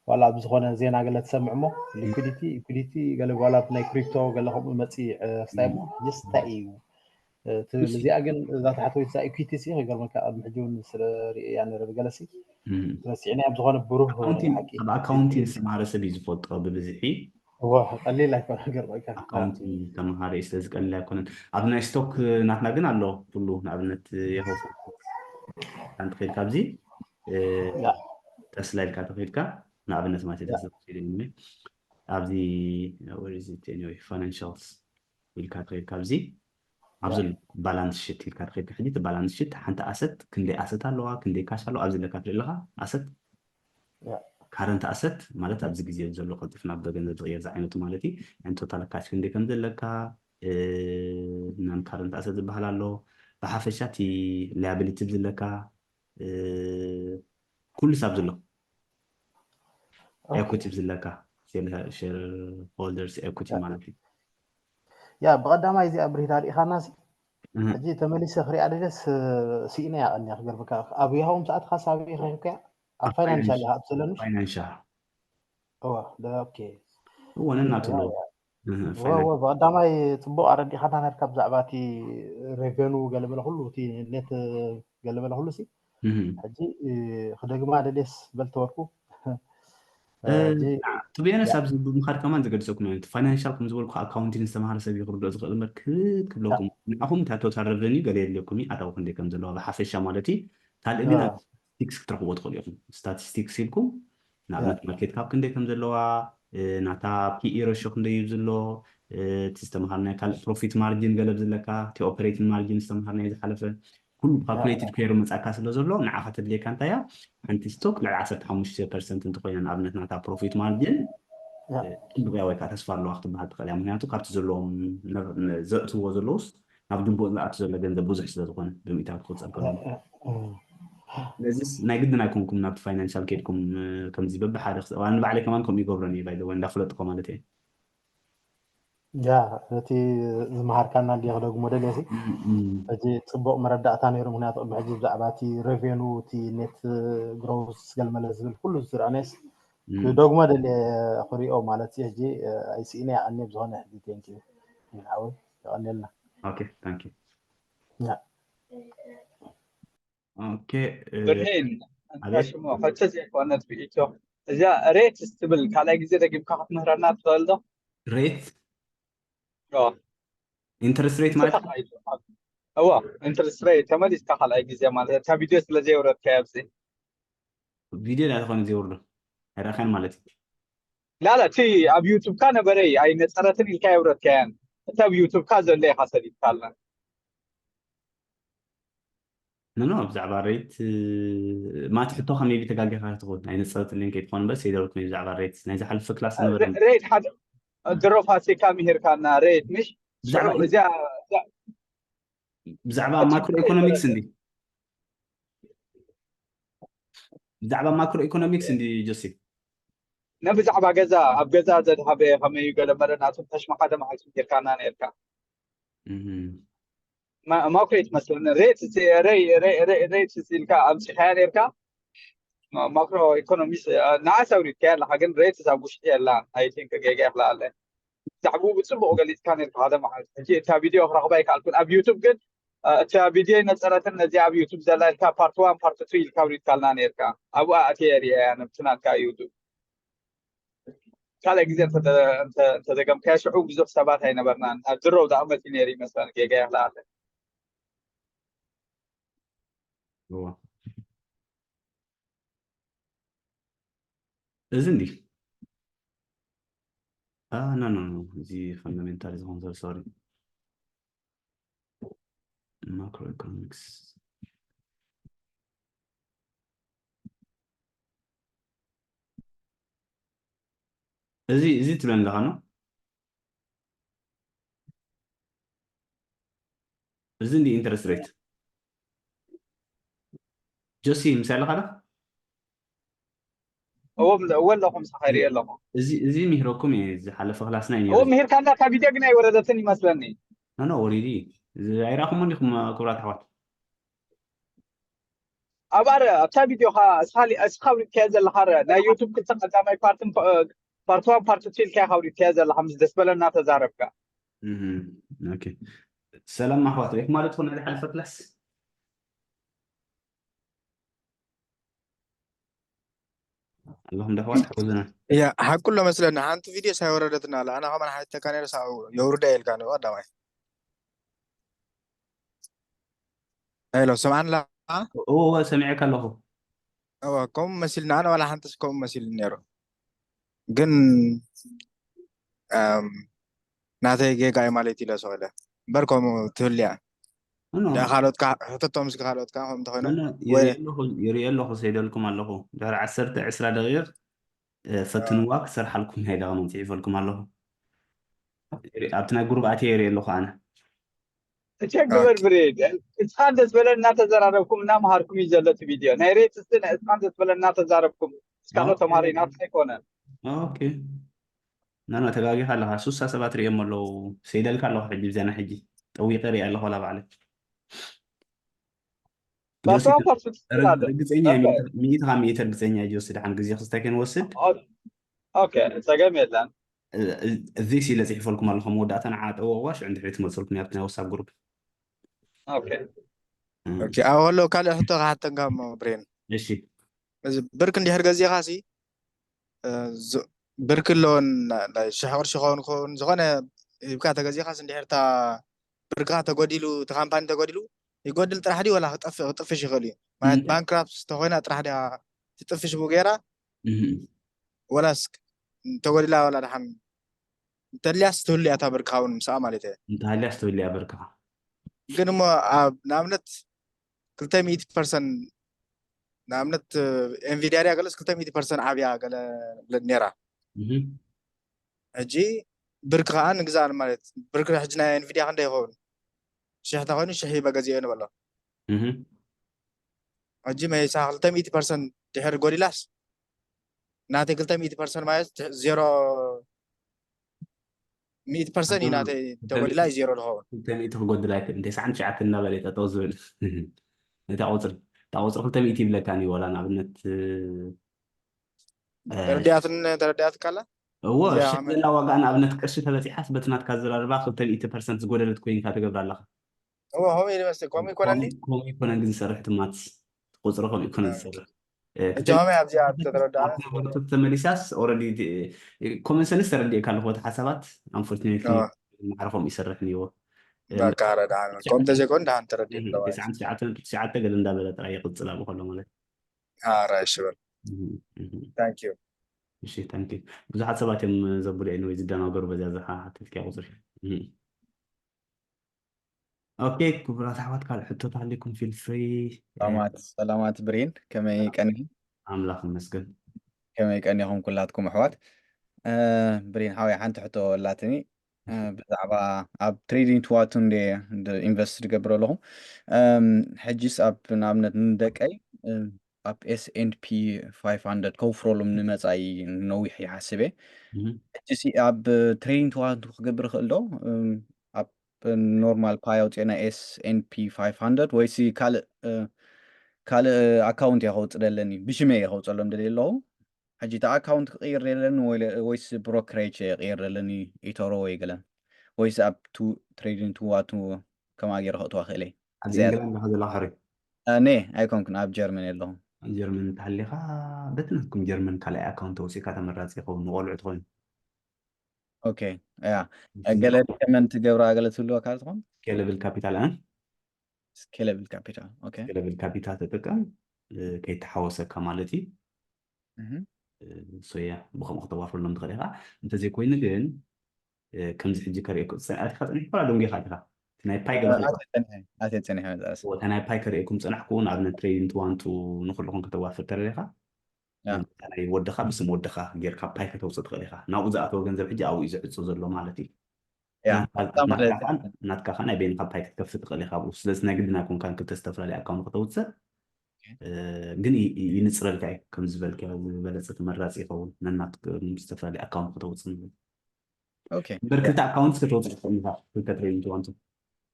ዋላ ኣብ ዝኾነ ዜና ገለ ትሰምዕ እሞ liquidity equity ገለ ዋላ ናይ crypto ገለ ከምኡ መፅእ ስታይ እሞ just እንታይ እዩ ትብል እዚኣ ግን እዛ ታሕተወይቲ እዛ equity ሲ ከይገርመካ ቅድሚ ሕጂ እውን ስለ ርእያ ነረ ብገለሲ ረሲዕና ኣብ ዝኾነ ብሩህ ኣካውንቲንግ ሓቂ ኣብ ኣካውንቲንግ ዝተማሃረ ሰብ እዩ ዝፈልጦ ብብዝሒ እወ ቀሊል ኣይኮነ ገርመካ ኣካውንቲንግ ዝተምሃረ እዩ ስለዚ ቀሊል ኣይኮነን ኣብ ናይ ስቶክ ናትና ግን ኣሎ ኩሉ ንኣብነት የሆ ሓንቲ ከይድካ ኣብዚ ተስላ ኢልካ ተኸይድካ ንኣብነት ማለት ተስላ ኣብዚ financials ኢልካ ተኸይድካ ኣብዚ ኣብዚ ባላንስ ሽት ኢልካ ተኸይድካ ሕጂ እቲ ባላንስ ሽት ሓንቲ ኣሰት ክንደይ ኣሰት ኣለዋ ክንደይ ካሽ ኣለዋ ኣብዚ ለካ ትርኢ ኣለኻ ኣሰት ካረንት ኣሰት ማለት ኣብዚ ግዜ ዘሎ ቀልጢፍ ናብ ገንዘብ ዝቕየር ዝዓይነቱ ማለት እዩ ን ቶታል ካሽ ክንደይ ከም ዘለካ ናን ካረንት ኣሰት ዝበሃል ኣሎ ብሓፈሻ እቲ ላያብሊቲ ዝለካ ኩሉ ሳብ ዝሎ equity ዝለካ shareholders equity ማለት እዩ ያ ብቐዳማይ እዚኣ ብሪታ ርኢኻና ሕጂ ተመሊሰ ክሪኣ ደደስ ስኢነ ያቐኒ ክገርብካ ኣብ ያሆም ሰዓት ካሳቢ ክረክብካ ኣብ ፋይናንሻል ኢኻ ኣብሰለኑ ፋይናንሻ እወ ኦኬ እወ ነናቱ ኣለዎ ወወ ብቐዳማይ ፅቡቅ ኣረዲኻና ነርካ ብዛዕባ እቲ ሬቨኑ ገለመለ ኩሉ እቲ ኔት ገለመለ ኩሉ ሲ ሕጂ ክደግማ ደልየስ በልተወርኩ ትብየነስ ኣብዚ ብምኻድ ከማን ዘገድሰኩም እዮም ፋይናንሻል ከም ዝበልኩ ኣካውንቲንግ ዝተምሃረ ሰብ ክርድኦ ዝኽእል እምበር ክብለኩም ንዓኹም እታ ቶታል ረቨኒ ገለ የድልየኩም እዩ ኣታዊ ክንደይ ከም ዘለዋ ብሓፈሻ ማለት እዩ ካልእ ግን ስታቲስቲክስ ክትረኽብዎ ትኽእሉ ኢኹም ስታቲስቲክስ ኢልኩም ንኣብነት ማርኬት ካብ ክንደይ ከም ዘለዋ ናታ ፒኢ ረሾ ክንደይ እዩ ዝሎ እቲ ዝተምሃርናዮ ካልእ ፕሮፊት ማርጂን ገለብ ዝለካ እቲ ኦፐሬቲንግ ማርጂን ዝተምሃርናዮ ዝሓለፈ ኩሉ ካልኩሌትድ ኮይሩ መፃካ ስለ ዘሎ ንዓኻ ተድልየካ እንታይ እያ ሓንቲ ስቶክ ልዕሊ ዓሰርተ ሓሙሽተ ፐርሰንት እንተኮይና ንኣብነት ናታ ፕሮፊት ማርጂን ጽቡቕያ ወይ ከዓ ተስፋ ኣለዋ ክትበሃል ትኽእል እያ። ምክንያቱ ካብቲ ዘለዎም ዘእትዎ ዘለውስ ናብ ግቡእ ዝኣቱ ዘሎ ገንዘብ ብዙሕ ስለ ዝኾነ ብምእታዊ ክቁፀር ከሎ። ስለዚስ ናይ ግድን ኣይኮንኩም ናብቲ ፋይናንሻል ከድኩም ከምዚ በብሓደ ክሰ ንባዕለይ ከማን ከምኡ ይገብረን እዩ ባይዘወ እንዳፍለጥኮ ማለት እየ። ያ ነቲ ዝመሃርካና እንዲ ክደግሞ ደልየ ሕጂ ጽቡቕ መረዳእታ ነይሩ። ምክንያቱ ቅድሚ ሕጂ ብዛዕባ እቲ ሬቬኑ እቲ ኔት ግሮስ ገልመለ ዝብል ኩሉ ዝስርዐ ኔስ ክደግሞ ደልየ ክሪኦ ማለት እዩ። ሕጂ ኣይስኢነ ያቐኒ ብዝኾነ ሕጂ ቴንኪዩ ሓወይ የቐንየልና። ኦኬ ታንኪዩ። ያ ኦኬ ብርሄን ኣቤት ሽሞ ሕቶ ዘይኮነት ብኢትዮ እዚኣ ሬት ትብል ካልኣይ ግዜ ደጊምካ ክትምህረና ትኽእል ዶ? ሬት ኦ፣ ኢንተረስት ሬት ማለት እዋ ኢንትረስት ሬት ተመሊስካ ካልኣይ ግዜ ማለት እታ ቪድዮ ስለ ዘየውረድካያ ኣብዚ ቪድዮ ዳ ዝኾነ ዘውርዶ ኣይረኸን ማለት እዩ። ላላ እቲ ኣብ ዩቱብካ ነበረ ኣይነፀረትን ኢልካ የውረድካያን እቲ ኣብ ዩቱብካ ዘሎ ኢኻ ሰዲድካልና። ኖ ኖ ብዛዕባ ሬት ማቲ ሕቶ ከመይ ተጋጊኻ ትኸውን ኣይነፀረትልን ከይትኾን በስ ይደርኩ ብዛዕባ ሬት ናይ ዝሓለፈ ክላስ ነበረ ሬት ሓደ ድሮ ፋሲካ ምሂርካና ሬት ምሽ ብዛዕባ እዚኣ ብዛዕባ ማክሮ ኢኮኖሚክስ እንዲ ብዛዕባ ማክሮ ኢኮኖሚክስ እንዲ ጆሴፍ ነብዛዕባ ገዛ ኣብ ገዛ ዘድሃበ ከመይ ገለ መለ ናቱ ተሽማ ሓደ መዓልቲ ጌርካና ነርካ እህ። ማኩሬት መስለኒ ሬት ሬት ኢልካ ኣምፂኻያ ነርካ ማክሮ ኢኮኖሚስ ንዓስ ኣውሪድካያ ኣለካ ግን ሬት ኣብ ውሽጢ የላ ኣይ ቲንክ ጌጋ ይክላ ኣለ ብዛዕባኡ ብፅቡቅ ገሊፅካ ነርካ ሓደ መዓልቲ ሕጂ እታ ቪድዮ ክረክባ ይከኣልኩን ኣብ ዩቱብ ግን እታ ቪድዮ ነፀረትን ነዚ ኣብ ዩቱብ ዘላ ኢልካ ፓርት ዋን ፓርት ቱ ኢልካ ኣውሪድካልና ነርካ ኣብኡ ኣእትየ ሪአያ ነብቲ ናትካ ዩቱብ ካልእ ግዜ እንተደገምካዮ ሽዑ ብዙሕ ሰባት ኣይነበርናን ኣብ ድሮው ዝኣመት እዩ ነይሩ ይመስለኒ ጌጋ ይኽልኣለ እዋ። እዚ እንዲ ኖ ኖ ኖ እዚ ፈንዳሜንታል ዝኾን ዘሎ ሶሪ ማክሮ ኢኮኖሚክስ እዚ እዚ ትብለኒ ኣለኻ ነው እዚ እንዲ ኢንተረስት ሬት ጆሲ ምስ ኣለኻ ዶ እዎ ኣለኹ ምሳኻ ይርኢ ኣለኹ እዚ እዚ ምሂረኩም እየ ዝሓለፈ ክላስና እዩ እዎ ምሂርካ እንዳ ካብ ቪድዮ ግን ኣይወረደትን ይመስለኒ ኖ ወሪዲ ኣይረኣኹሞ እንዲኹም ክቡራት ኣሕዋት ኣብ ኣረ ኣብታ ቪድዮኻ እስኻ እስኻ ውሪድካዮ ዘለኻ ረ ናይ ዩቱብ ክልተ ቀዳማይ ፓርትን ፓርት ዋን ፓርት ቱ ኢልካ ኢኻ ውሪድካዮ ዘለኻ ምስ ደስ በለና ተዛረብካ ሰላም ኣሕዋት ሪኢኹም ማለት ትኾን ናይ ዝሓለፈ ክላስ ኣለኹም ዶ ኣሕዋት ሓግዙና እያ ሓቁሎ መስለኒ ሓንቲ ቪድዮ ሳይወረደትና ኣላ ኣና ከማን ሓተካ ነረ ሳብ የውርዳ ኢልካ ንኡ ቀዳማይ ሄሎ ስምዓን ላ እዎ ሰሚዐካ ኣለኹ እወ ከምኡ መሲልና ኣነ ዋላ ሓንተስ ከምኡ መሲሉ ነይሩ ግን ናተይ ጌጋ እዩ ማለት ኢለ ሰኸለ እምበር ከምኡ ትህልያ ካልኦትካ ሕተቶም ምስ ካልኦትካ ከም እንተኮይኖም ይርኢ ኣለኹ ሰይደልኩም ኣለኹ ድሕሪ ዓሰርተ ዕስራ ደቂቕ ፈትንዋ ክሰርሓልኩም ናይ ዳቕኖም ፅሒፈልኩም ኣለኹ ኣብቲ ናይ ጉሩብ ኣትየ ይርኢ ኣለኹ ኣነ ቸክ ግበር ብሬድ እስኻን ደስ በለ እናተዘራረብኩም እናመሃርኩም እዩ ዘሎ እቲ ቪድዮ ናይ ሬት ስ እስኻን ደስ በለ እናተዛረብኩም እስካሎ ተማሪ ናት ኣይኮነ ኦኬ ናና ተጋጊኻ ኣለኻ ሱሳ ሰባት ሪኦም ኣለዉ ሰይደልካ ኣለኹ ሕጂ ብዘና ሕጂ ጠዊቀ ሪኣ ኣለኹ ላ ባዕለ ርግፀኛ ሚእትኻ ሚእት ርግፀኛ ጆሲ ድሓን ግዜ ክስታይ ከንወስድ ኦኬ ጸገም የለን እዚ ሲለ ፅሒፈልኩም ኣለኹ መወዳእታ ንዓ ጠወቅዋ ሽዑ እንድሕሪ ትመፅልኩም ያብቲ ናይ ወሳብ ግሩፕ ኦኬ ኦኬ ኣብ ከለዉ ካልእ ሕቶ ክሓተንካ እሞ ብሬን እሺ እዚ ብርክ እንድሕር ገዚእኻ ሲ ብርክ ኣለዎን ናይ ሽሕ ቅርሺ ክኸውን ክኸውን ዝኾነ ሂብካ ተገዚእኻስ እንድሕር እታ ብርክኻ ተጎዲሉ እቲ ካምፓኒ ተጎዲሉ ይጎድል ጥራሕ ድዩ ወላ ክጠፍእ ክጥፍሽ ይኽእል እዩ ማለት ባንክራፕስ ተኾይና ጥራሕ ድያ ትጥፍሽ ብኡ ገይራ ወላስ እንተጎዲላ ዋላ ደሓን እንተልያስ ትህሉ እያ እታ ብርካ እውን ምስኣ ማለት እየ እንተሃልያስ ትህሉ እያ ብርካ ግን እሞ ኣብ ንኣብነት ክልተ ሚእቲ ፐርሰንት ንኣብነት ኤንቪዲያ ድያ ገለስ ክልተ ሚእቲ ፐርሰንት ዓብያ ገለ ነራ ሕጂ ብርክ ከዓ ንግዛእ ማለት ብርክ ሕጂ ናይ ኤንቪድያ ክንደይ ይኸውን? ሽሕ ተኮይኑ ሽሕ ይበ ገዚኦ ንበሎ። እህ ሕጂ መይሳ ክልተ ሚእቲ ፐርሰንት ድሕር ጎዲላስ ናተይ ክልተ ሚእቲ ፐርሰንት ማለት ዜሮ ሚእቲ ፐርሰንት እዩ ናተይ ተጎዲላ እዩ ዜሮ ዝኸውን። ክልተ ሚእቲ ክጎድል ኣይክእል። ተስዓን ትሽዓተን እናበለ ጠጠው ዝብል እታ ቁፅሪ እታ ቁፅሪ ክልተ ሚእቲ ይብለካ እዩ። ዋላ ንኣብነት ተረዲኣትን ተረዲኣት ካላ እዎ እዚኣ ሽሕ ዓመት- ዘላ ዋጋ ንኣብነት ቅርሺ ተበፂሓስ በቲ ናትካ ኣዘራርባ ክልተ ሚእቲ ፐርሰንት ዝጎደለት ኮይንካ ትገብራ ኣለኻ። እዎ ከምኡ እዩ ዝመስል። ከምኡ ይኮነኒ ከምኡ ይኮነ ግን ዝሰርሕ ትማት ቁፅሪ ከምኡ ይኮነ ዝሰርሕ። እ፣ እጃመ ኣብዚኣ ተተረዳእና ኣብቲ ነበረቶ ተመሊሳስ ኦረዲ ኮመን ሰንስ ተረዲእካ ኣለኹ። እቲ ሓሳባት ኣንፎርቹኔትሊ እዎ። ማዕረ ከምኡ ይሰርሕ እኒዎ። በቃ ረዳ ከምኡ ተዘይኮን ደሃን ተረዲእ ኣለዋ። ትሽዓተ ገለ እንዳበለ ጥራይ ይቕፅል ኣብኡ ከሎ ማለት ራይ ሽበል እህ፣ እህ። ታንክ ዩ እሺ ታንክ ዩ። ብዙሓት ሰባት እዮም ዘብሉ ኤኒወይ ዝደናገሩ በዚያ ዝሓተትኪያ ቁፅሪ። እህ። ኦኬ ክቡራት ኣሕዋት ካልእ ሕቶት ኣለኩም ፊል ፍሪ። ሰላማት ሰላማት ብሬን ከመይ ቀኒ ኣምላኽ ይመስገን። ከመይ ቀኒኹም ኩላትኩም ኣሕዋት። እ፣ ብሬን ሓወይ ሓንቲ ሕቶ ኣላትኒ። እ፣ ብዛዕባ ኣብ ትሬዲንግ ትዋቱ እንደ ኢንቨስት ዝገብር ኣለኹ። እም፣ ሕጂስ ኣብ ንኣብነት ንደቀይ እም፣ ኣብ S and P five hundred ከውፍረሎም ንመጻኢ ነዊሕ ይሓስብ እየ። እህ። ሕጂሲ ኣብ ትሬዲንግ ትዋቱ ክገብር ይኽእል ዶ? እም፣ ኣብ ኖርማል ፓይ ኣውፅኤ ናይ S and P five hundred ወይሲ ካልእ እ፣ ካልእ ኣካውንት እየ ከውፅእ ደለኒ ብሽመይ እየ ከውፀሎም ደልየ ኣለኹ። ሕጂ እቲ ኣካውንት ክቕይር ደለኒ ወይ- ወይስ ብሮክሬጅ እየ ክቕይር ደለኒ ኢቶሮ ወይ ገለን ወይስ ኣብ ቱ ትሬዲንግ ትዋቱ ከማ ገይረ ከእትዋ ክእለ ኣብዚ እዚኣ- ኢንግላንድ ኣለኻ ዘለኻ ሕሩይ ነ ኣይኮንኩን ኣብ ጀርመን ኣለኹ። ኣብ ጀርመን እንተሃሊኻ በቲ ናትኩም ጀርመን ካልኣይ ኣካውንት ተወፂእካ ተመራፂ ይኸውን ንቆልዑ ትኾይኑ። ኦኬ ያ ገለ ዶክመንት ገብራ ገለ ትህልወካ ትኾን ስኬለብል ካፒታል እ ስኬለብል ካፒታል ኦኬ ስኬለብል ካፒታል ተጠቀም እ፣ ከይተሓወሰካ ማለት እዩ። እህ። ሶያ ብከምኡ ክተዋፍረሎም ትኽእል ኢኻ። እንተዘይኮይኑ ግን እ፣ ከምዚ ሕጂ ከርእየኩ ኣቲኻ ፀኒሕካ ላ ደንጊኻ ኢኻ ናይ ፓይ ገለ ኣትየ ፀኒሐ መፅኣስ እታ ናይ ፓይ ከርእየኩም ፀናሕኩ ንኣብነት ትሬዲንግ ትዋንቱ ንኩልኹም ከተዋፍር ተደሊኻ ያ። ናይ ወድኻ ብስም ወድኻ ጌርካ ፓይ ከተውፅእ ትኽእል ኢኻ። ናብኡ ዝኣተወ ገንዘብ ሕጂ ኣብኡ እዩ ዝዕፁ ዘሎ ማለት እዩ። ያ ናትካ- በጣም ናትካ ማለት ከኣ- ናትካ ከኣ ናይ በይንካ ፓይ ክትከፍት ትኽእል ኢኻ ኣብኡ። ስለዚ ናይ ግድን ኣይኮንካን ክልተ ዝተፈላለየ ኣካውንት ከተውፅእ እ፣ ግን ይ- ይ- ይንፅረልካ እዩ ከም ዝበልካ ዝበለፀ ተመራፂ ይኸውን ነናትኩም ዝተፈላለየ ኣካውንት ከተውፅእ ንብል ኦኬ እምበር ክልተ ኣካውንት ከተውፅእ ትኽእል ኢኻ ክልተ ትሬዲንግ ትዋንቱ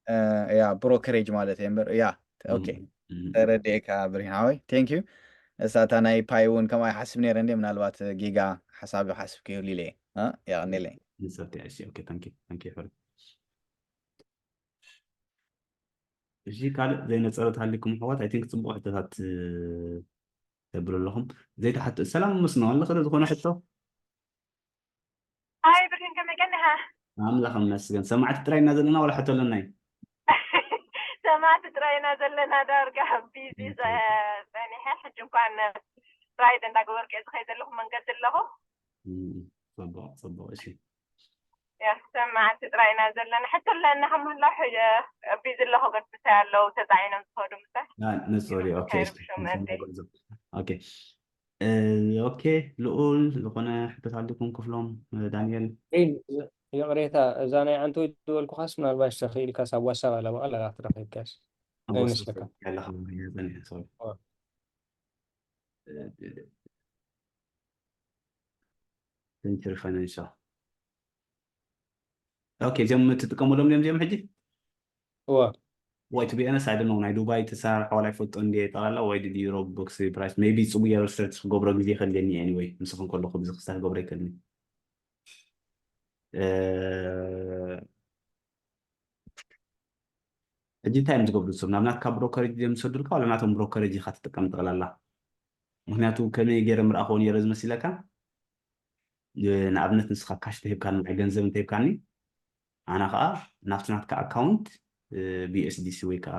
እ፣ ያ ብሮከሬጅ ማለት እየ እምበር ያ ኦኬ እም፣ እም። ተረዲኤካ ብርሂን ሓወይ ቴንክ ዩ። እሳታ ናይ ፓይ እውን ከምኣ ይሓስብ ነይረ እንደ ምናልባት ጌጋ ሓሳብ ይሓስብ ከይህሉ ኢለ እየ እ፣ የቐኒለይ ንሰብቲ እሺ ኦኬ ታንክ ዩ ታንክ ዩ ሕሩይ። እሺ ካልእ ዘይነፀረት ሃሊኩም ኣሕዋት ኣይ ቲንክ ፅቡቅ ሕቶታት እ፣ ተብሉ ኣለኹም ዘይተሓቱ ሰላም መስኖ ኣለኸ ዶ ዝኾነ ሕቶ ኣይ ብርሂን ከመይ ቀኒኻ? ኣምላኽ ይመስገን ሰማዕቲ ጥራይ ኢና ዘለና ዋላ ሕቶ ኣለና እዩ ሰማዕቲ ጥራይ ኢና ዘለና ዳርጋ ቢዚ ጸኒሐ ሕጂ እንኳን ራይድ እንዳገበርኩ እየ ዝኸይድ ዘለኹ መንገዲ ኣለኹ እም፣ ፅቡቅ ፅቡቅ እሺ ያ ሰማዕቲ ጥራይ ኢና ዘለና ሕቶ ኣለና ከምህላ ቢዚ ኣለኹ ገድፍታይ ኣለዉ ተፃዒኖም ዝኸዱ ምሳይ ያ፣ ንሶሪ ኦኬ ታይ እሺ ሹመተይ ኦኬ እ፣ ኦኬ ልኡል ዝኾነ ሕቶት ኣለኩም ክፍሎም እ፣ ዳንኤል ሪን፣ ይቕሬታ፣ እዛ ናይ ዓንተወይ ዝበልኩኻስ ምናልባሽ ተኽኢልካስ ኣብ ዋትሳፕ ኣለዋ ኣላ ትረኺብካስ ኣብ ናይ ዋትሳፕ መስለካ። ያለኻ ጸኒሐ ሶሪ ኦ። ቨንቸር ፋይናንሻል ኦኬ እዚኦም ትጥቀሙሎም እዮም እዚኦም ሕጂ እዋ ወይ ቱ ቢኤነስ ኣይ ነው ናይ ዱባይ ተሰራርሐ ዋላ ይፈልጦ እንዲ ጠቕላላ ወይ ዲ ዩሮ ቦክስ ፕራይስ ሜቢ ፅቡቅ ሪሰርች ክገብሮ ግዜ ከልየኒ ኤኒወይ ምስኹም ከለኹ ብዙ ክስታ ክገብሮ ይክእልኒ እ፣ ሕጂ እንታይ እዮም ዝገብሩ ሰብ ናብ ናትካ ብሮከሬጅ እዮም ዝሰዱልካ ዋላ ናቶም ብሮከሬጅ ኢኻ ትጥቀም ጠቕላላ ምክንያቱ ከመይ ገይረ ምርኣኸዎ ነይረ ዝመሲለካ እ፣ ንኣብነት ንስኻ ካሽ ተሂብካኒ ናይ ገንዘብ እንተሂብካኒ ኣና ከዓ ናብቲ ናትካ ኣካውንት ብዩኤስዲሲ ወይ ከዓ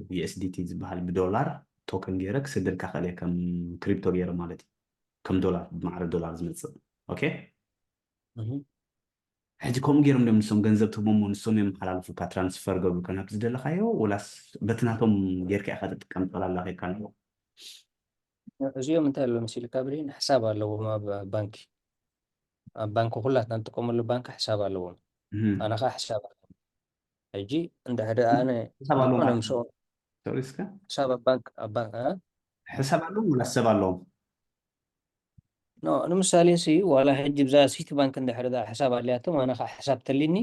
ብዩኤስዲቲ ዝበሃል ብዶላር ቶከን ገይረ ክሰደልካ ክእል እየ ከም ክሪፕቶ ገይረ ማለት እዩ ከም ዶላር ብማዕረ ዶላር ዝመፅእ ኦኬ እህ። ሕጂ ከምኡ ገይሮም ዶም ንሶም ገንዘብ ትህቦሞ ንሶም እዮም ሓላልፉካ ትራንስፈር ገብሩካ ናብ ዝደለካዮ ወላስ በቲ ናቶም ጌርካ ኢካ ትጥቀም ጠላላ ከይካ ኣለዎ እዚኦም እንታይ ኣለዎ መሲልካ ብሬን ሕሳብ ኣለዎም ኣብ ባንኪ ኣብ ባንክ ኩላትና ንጥቀመሉ ባንክ ሕሳብ ኣለዎም። ኣነ ከዓ ሕሳብ ኣለዎም። ሕጂ እንድሕር ኣነ ሕሳብ ኣለዎም ዝኾነ ማለት ምስኦም ሶሪ እስከ ሕሳብ ኣብ ባንክ ኣብ ባንክ እ? ሕሳብ ኣለዎም ወላ ሰብ ኣለዎም? ኖ ንምሳሌ ሲ ዋላ ሕጂ ብዛ ሲቲ ባንክ እንድሕር ዳ ሕሳብ ኣልያቶም ኣነ ከዓ ሕሳብ ተሊኒ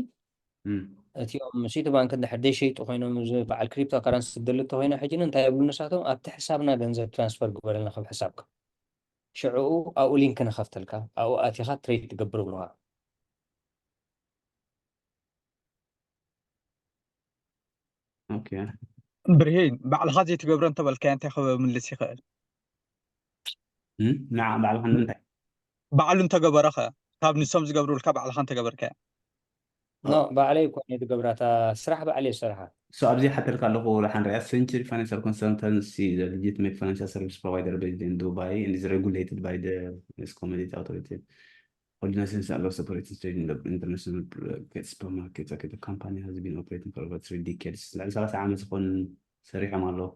እም፣ እቲኦም ሲቲ ባንክ እንድሕር ደይሸይጡ ኮይኖም እዚ በዓል ክሪፕቶ ካረንሲ ዝደሊ እንተኮይኖ ሕጂ እንታይ ይብሉ ንሳቶም ኣብቲ ሕሳብና ገንዘብ ትራንስፈር ግበረልና ካብ ሕሳብካ ሽዕኡ ኣብኡ ሊንክ ንኸፍተልካ ኣብኡ ኣቲኻ ትሬድ ትገብር ይብሉኻ ኦኬ ብርሂን ባዕልኻ ዘይትገብሮ እንተበልካዮ እንታይ ክምልስ ይኽእል? እም፣ ንዓ ባዕልኻ ንምንታይ ባዕሉ እንተገበረኸ ካብ ንሶም ዝገብሩልካ ባዕልኻ እንተገበርካዮ ኖ ባዕለይ እኮ እየ ዝገብራ እታ ስራሕ ባዕለይ ዝሰርሓ So ኣብዚ ሓተልካ ኣለኹ ደሓን ሪኣ Century Financial Consultancy is a legitimate financial service provider based in Dubai and is regulated by the Commerce Authority. Ordinance and laws operating trading in the international market. The company has been operating for over three decades. ልዕሊ ሰላሳ ዓመት ዝኾን ሰሪሖም ኣለዉ።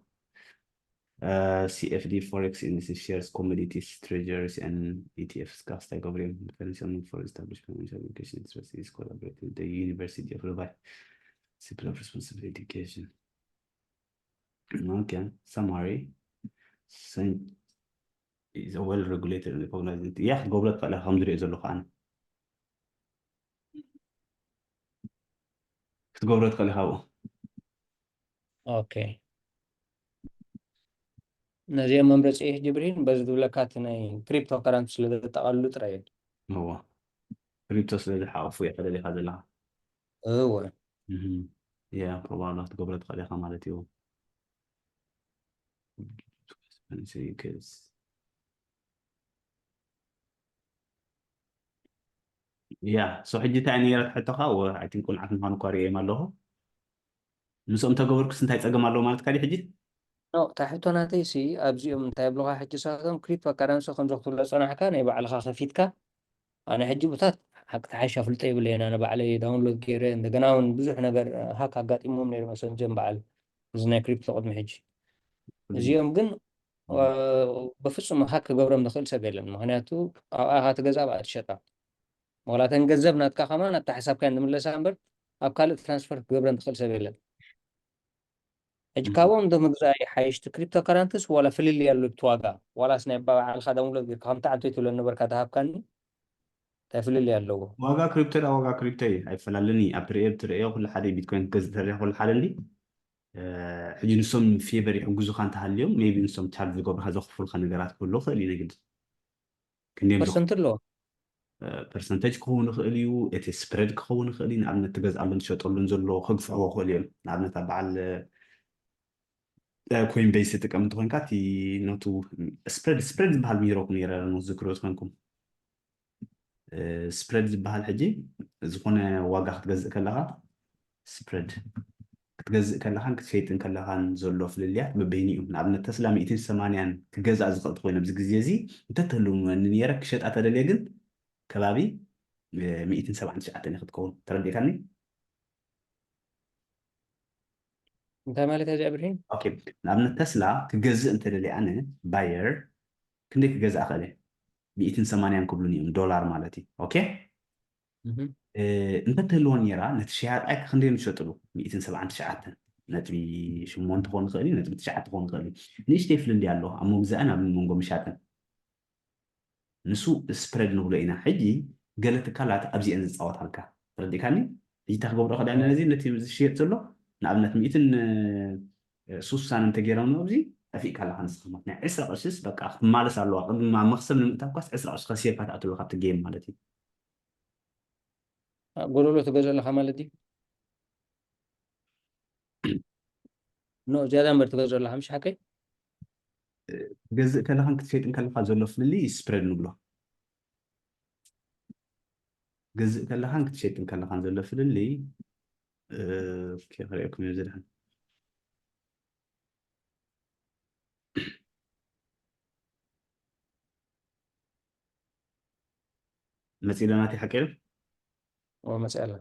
Uh, C F D, Forex indices, shares, commodities, treasuries, and E T Fs custom government financial for established financial education interest is collaborated with the University of Dubai. Simple of responsible education. Okay, summary. Sen- is a well regulated and recognized. Yeah, ክትገብሮ ትኽእል ኢኻ ከም ዝሪኦ ዘለኹ ኣነ ክትገብሮ ትኽእል ኢኻ ኣብኡ ኦኬ ነዚኦም መምረፂ ሕጂ ብርሂን በዚ ዝብለካ እቲ ናይ ክሪፕቶ ከረንሲ ስለ ዘጠቓልሉ ጥራይ እዩ እዎ ክሪፕቶ ስለ ዝሓቑፉ እየ ከደሊኻ ዘለኻ እወ ያ ፕሮባብሊ ክትገብሮ ትኽእል ኢኻ ማለት እዩ ያ ሶ ሕጂ እንታይ ነይረት ሕቶኻ I think ቁንዓት ምዃኑ እኳ ሪኤም ኣለኹ ምስኦም ተገበርኩስ እንታይ ፀገም ኣለዎ ማለት ካዲ ሕጂ ኖ እታ ሕቶ ናተይ ሲ ኣብዚኦም እንታይ ብልኻ ሕጂ ሳቶም ክሪፕቶ ካረንሲ ከምዚ ክትብሎ ፀናሕካ ናይ ባዕልኻ ከፊትካ ኣነ ሕጂ ብታት ሓቂ ተሓሻ ፍልጠ ይብለየን ኣነ ባዕለይ ዳውንሎድ ገይረ እንደገና እውን ብዙሕ ነገር ሃክ ኣጋጢሞም ነይሩ መሰንጀን በዓል እዚ ናይ ክሪፕቶ ቅድሚ ሕጂ እዚኦም ግን በፍፁም ሃክ ክገብሮም ዝኽእል ሰብ የለን ምክንያቱ ኣብኣ ትገዛ ብኣ ትሸጣ ዋላተን ገንዘብ ናትካ ከማን ኣታ ሓሳብካ ንምለሳ እምበር ኣብ ካልእ ትራንስፈር ክገብረን ትኽእል ሰብ የለን ሕጂ ካብኦም ዶ ምግዛእ ይሓይሽ እቲ ክሪፕቶ ካረንሲስ ዋላ ፍልልይ ኣሎ እቲ ዋጋ ዋላስ ናይ ባዕልካ ዳውንሎድ ጌርካ ከምቲ ዓንቶይ ትብሎ ነበርካ ተሃብካኒ እንታይ ፍልልይ ኣለዎ ዋጋ ክሪፕቶ ዳ ዋጋ ክሪፕቶ እዩ ኣይፈላለን እዩ ኣብ ትርእዮ ትርእዮ ኩሉ ሓደ ቢትኮይን ክትገዝእ ተሪኻ ኩሉ ሓደ እንዲ ሕጂ ንሶም ፌቨር ይሕግዙኻ እንተሃልዮም ሜቢ ንሶም ቻርጅ ዝገብሩካ ዘኽፍሉካ ነገራት ክህሉ ክእል እዩ ነግድ ክንደዮም ፐርሰንት ኣለዎ ፐርሰንተጅ ክኸውን ይኽእል እዩ እቲ ስፕረድ ክኸውን ይኽእል እዩ ንኣብነት ትገዝኣሉን ትሸጠሉን ዘሎ ከግፍሕዎ ክእል እዮም ንኣብነት ኣብ በዓል ኮይን ቤይስ ትጥቀም እንተኮንካ እቲ ኖቱ ስፕረድ ስፕረድ ዝበሃል ሚሮኩም ነረ ዝክሮ ዝኮንኩም ስፕረድ ዝበሃል ሕጂ ዝኾነ ዋጋ ክትገዝእ ከለካ ስፕረድ ክትገዝእ ከለካን ክትሸይጥን ከለካን ዘሎ ፍልልያት በበይኑ እዩ ንኣብነት ተስላ ሚእትን ሰማንያን ክገዝኣ ዝኽእል ተኮይኑ ኣብዚ ግዜ እዚ እንተትህልውኒ ነረ ክሸጣ ተደልየ ግን ከባቢ ሚእትን ሰብዓን ትሽዓተን ክትከውን ተረዲእካኒ እንታይ ማለት እዚ ኣብርሂን ንኣብነት ተስላ ክገዝእ እንተደልየ ኣነ ባየር ክንደይ ክገዝእ ክእል ሚእትን ሰማንያን ክብሉን እዮም ዶላር ማለት እዩ ኦኬ እንተትህልዎ ነራ ነቲ ሸያጣይ ክንደይ ንሸጥሉ ሚእትን ሰብዓን ትሽዓተን ነጥቢ ሽሞንተ ክኾን ይኽእል እዩ ነጥቢ ትሽዓተ ክኾን ይኽእል እዩ ንእሽተይ ፍልልይ ኣሎ ኣብ መግዛእን ኣብ መንጎ ምሻጥን ንሱ ስፕረድ ንብሎ ኢና ሕጂ ገለ ትካላት ኣብዚአን ዝፃወታልካ ተረዲእካኒ ሕጂ እንታይ ክገብሮ ክዳ ነዚ ነቲ ዝሽየጥ ዘሎ ንኣብነት ሚእትን ሱሳን እንተገይሮም ኣብዚ ጠፊእካ ኣለካ ንስኻ ማለት ናይ ዕስራ ቅርሽስ በቃ ክትማለስ ኣለዋ ቅድሚ መክሰብ ንምእታው ኳስ ዕስራ ቅርሺ ከሲርካ ትኣትሉ ካብቲ ጌም ማለት እዩ ጎደሎ ትገዝኦ ኣለካ ማለት እዩ ኖ ዝያዳ እምበር ትገዝኦ ኣለካ ምሽ ሓቀይ ገዝእ ከለካን ክትሸይጥን ከለካ ዘሎ ፍልልይ ስፕረድ ንብሎ ገዝእ ከለካን ክትሸይጥን ከለካን ዘሎ ፍልልይ ክሪአኩም እዮም ዝድሕን መፂእ ዶ ናተይ ሓቂ ዶ መፅእ ኣላ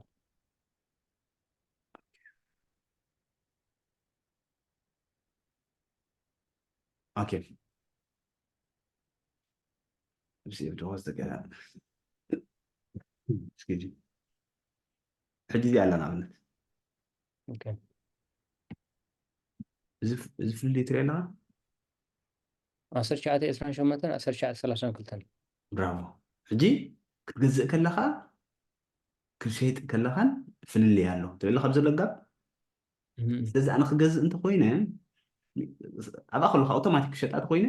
ኦኬ receive was the gap. እስኪ ሕጂ እዚኣ ኣላ ንኣብነት ኦኬ እዚ ፍ- እዚ ፍልልይ ትርኢ ኣለኻ ዓሰርተ ትሽዓተ ዕስራን ሸሞንተን ዓሰርተ ትሽዓተ ሰላሳን ክልተን ብራቮ ሕጂ ክትገዝእ ከለኻ ክትሸይጥ ከለኻን ፍልልይ ኣሎ ትርኢ ኣለኻ ኣብ ዘሎ ጋብ እም፣ ስለዚ ኣነ ክገዝእ እንተኮይነ ኣብኣ ከለካ ኣውቶማቲክ ክሸጣ ተኮይነ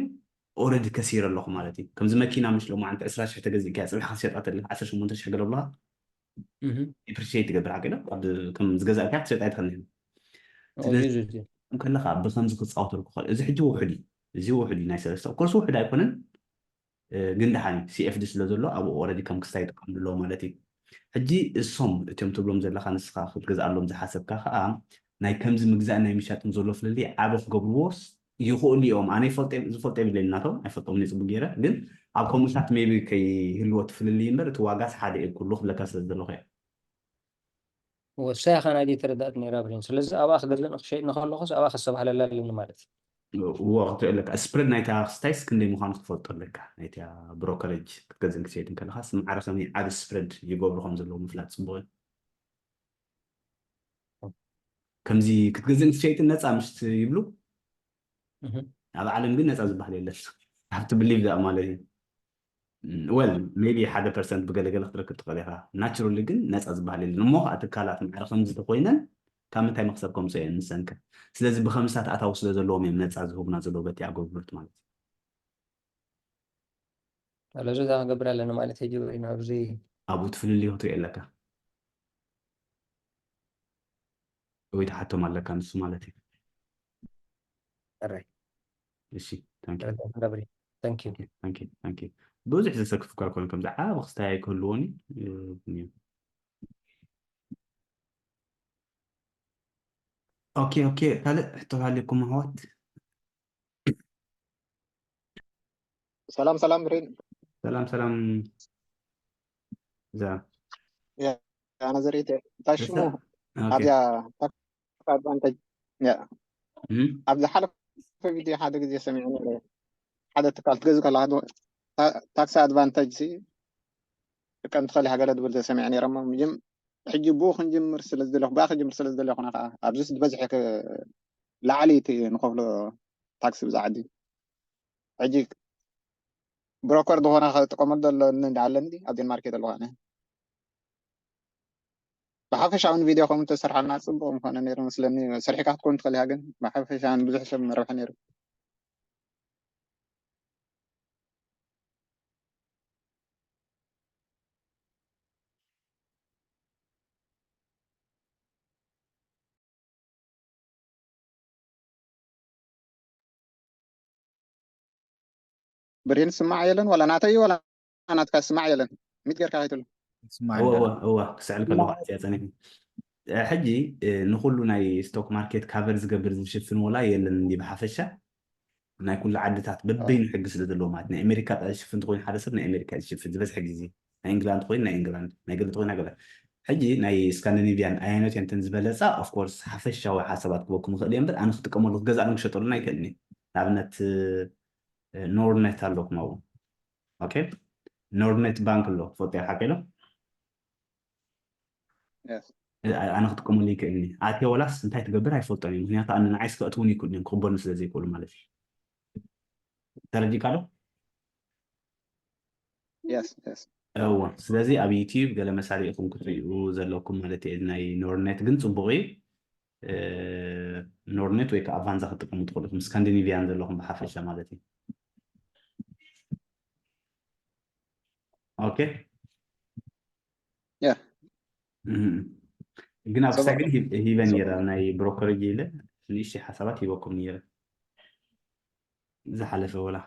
ኦረዲ ከሲረ ኣለኹ ማለት እዩ ከምዚ መኪና ምሽ ሎማዓንቲ ዕስራ ሽሕ ተገዚእካ ፅባሕ ክትሸጣ ተለካ ዓሰርተ ሸሞንተ ሽሕ ገለ ብለካ እም፣ ዲፕሪሽት ትገብር ሓቂ ዶ ኣብ ከም ዝገዛእካ ክትሸጣ ኣይትኽእል ኦ፣ ስለዚ እዩ፣ እዩ። ከለካ ብከምዚ ክፃወተልኩ ክእል እዚ ሕጂ ውሑድ እዩ እዚ ውሑድ እዩ ናይ ሰለስተ ኮርስ ውሑድ ኣይኮነን እ፣ ግን ደሓን እዩ CFD ስለ ዘሎ ኣብኡ ኦረዲ ከም ክስታይ ይጥቀምሉ ኣለዎ ማለት እዩ ሕጂ እሶም እቶም ትብሎም ዘለካ ንስኻ ክትገዝኣሎም ዝሓሰብካ ከዓ ናይ ከምዚ ምግዛእ ናይ ምሻጥን ዘሎ ፍልልይ ዓበ ክገብርዎ ይኽእሉ እዮም ኣነ ይፈልጦ ዝፈልጦ የብለይ ናቶም ኣይፈልጦም እየ ፅቡቅ ገይረ ግን ኣብ ከምኡታት ሜቢ ከይህልዎ እቲ ፍልልይ እምበር እቲ ዋጋስ ሓደ እዩ ኩሉ ክብለካ ስለ ዝደለኹ እየ ወሳያ ኸና ድየ ተረዳእት ነይራ ብሬን ስለዚ ኣብኣ ክገዝእ ንክሸይጥ ንከለኹስ ኣብኣ ከስተባህለላ ኣለኒ ማለት እዩ እዎ ክትርኢ ኣለካ ስፕሬድ ናይታ ክስታይስ ክንደይ ምዃኑ ክትፈልጦ ኣለካ ናይታ ብሮከሬጅ ክትገዝእን ክትሸይጥን ከለካስ ማዕረ ከመይ ዓብ ስፕሬድ ይገብሩ ከም ዘለዉ ምፍላጥ ፅቡቅ እዩ ከምዚ ክትገዝእን ክትሸይጥን ነፃ ምሽት ይብሉ እህ፣ ኣብ ዓለም ግን ነፃ ዝበሃል የለን ሃብቲ ብሊቭ ዳ ማለት እዩ ወል ሜቢ ሓደ ፐርሰንት ብገለገለ ክትረክብ ትኽእል ኢኻ ናቹራሊ ግን ነፃ ዝበሃል የለን እሞ ከዓ ትካላት ማዕረ ከምዚ ተኮይነን ካብ ምንታይ መክሰብ ከምፅኦ እየን ንሰንከ ስለዚ ብከምስታት ኣታዊ ስለ ዘለዎም እዮም ነፃ ዝህቡና ዘለዉ በቲ ኣገልግሎት ማለት እዩ ኣለዚ እዛ ክገብር ኣለኒ ማለት እዩ ጅብሪን ኣብዚ ኣብኡ ትፍልልዮ ክትሪኦ ኣለካ ወይ ትሓቶም ኣለካ ንሱ ማለት እዩ ጥራይ እሺ ታንኪ ገብሪ ታንክ ዩ ታንኪ ታንኪ ብዙሕ ዘሰክፍ እኳ ኣይኮነ ከምዚ ዓብ ክስታይ ኣይክህልዎን እዩ ኦኬ ኦኬ ካልእ ሕቶ ሃልኩም ኣሕዋት ሰላም ሰላም ብሬን ሰላም ሰላም እዛ ኣነ ዘርእት እታ ሽሙ ኦኬ ኣብያ ኣድቫንቴጅ እም? ኣብ ዝሓለፈ ቪድዮ ሓደ ግዜ ሰሚዐ ነይረ ሓደ ትካል ትገዝ ከላ ታክሲ ኣድቫንቴጅ ሲ ጥቀም ትኽእል ሃገረ ዝብል ሰሚዐ ነይረ እሞ ምጅም ሕጂ ብኡ ክንጅምር ስለ ዝደለኹ ብኣ ክጅምር ስለ ዝደለኹ ና ከዓ ኣብዚ ዝበዝሐ ላዕሊ እቲ ንኸፍሎ ታክሲ ብዛ ዓዲ ሕጂ ብሮከር ዝኾነ ክጥቀመሉ ዘሎ ኣለኒ ኣብ ዴንማርክ ዘለኹ ኣነ ብሓፈሻ እውን ቪድዮ ከምኡ ተሰርሓልና ፅቡቅ ምኮነ ነይሩ መስለኒ ሰሪሕካ ክትኮን ትኽእል ኢካ ግን ብሓፈሻ እውን ብዙሕ ሰብ መረብሐ ነይሩ ብሬን ስማዕ የለን ዋላ ናተይ ዋላ ናትካ ስማዕ የለን ሚት ገርካ ከይትሉ እወ ክስዕል ከለኩ ኣፅያ ፀኒሑ ሕጂ ንኩሉ ናይ ስቶክ ማርኬት ካቨር ዝገብር ዝሽፍን ወላ የለን እንዲ ብሓፈሻ ናይ ኩሉ ዓድታት በበይኑ ሕጊ ስለ ዘለዎ ማለት ናይ ኣሜሪካ ሽፍን ተኮይኑ ሓደ ሰብ ናይ ኣሜሪካ ዝሽፍን ዝበዝሐ ግዜ ናይ ኢንግላንድ ኮይኑ ናይ ኢንግላንድ ናይ ገለ ተኮይና ገለ ሕጂ ናይ ስካንዲኒቪያን ኣየኖት እየን ተን ዝበለፃ ኦፍኮርስ ሓፈሻዊ ሓሳባት ክበኩም ይኽእል እየ እምበር ኣነ ክጥቀመሉ ክገዛእን ክሸጠሉን ኣይክእልን እየ ንኣብነት ኖርኔት ኣለኩም ኣብኡ ኦኬ ኖርኔት ባንክ ኣሎ ትፈልጥያ ሓቂ ዶ ኣነ ክጥቀመሉ ይክእልኒ ኣትየ ወላስ እንታይ ትገብር ኣይፈልጦን እዩ ምክንያቱ ኣነ ንዓይስ ከእትውን ይክእሉ እዮም ክቅበሉኒ ስለ ዘይክእሉ ማለት እዩ ተረዲካ ዶ Yes, yes. እዎ ስለዚ ኣብ ዩቲዩብ ገለ መሳሊ ኢኹም ክትሪኡ ዘለኩም ማለት እዩ ናይ ኖርኔት ግን ፅቡቅ እዩ ኖርኔት ወይ ከዓ ቫንዛ ክትጥቀሙ ትኽእሉ ኢኹም ስካንዲኒቪያን ዘለኹም ብሓፈሻ ማለት እዩ ኦኬ Yeah. ግን ኣብ ክሳይ ግን ሂበ ነይረ ናይ ብሮከሬጅ ኢለ ንእሽተይ ሓሳባት ሂበኩም ነይረ ዝሓለፈ ወላ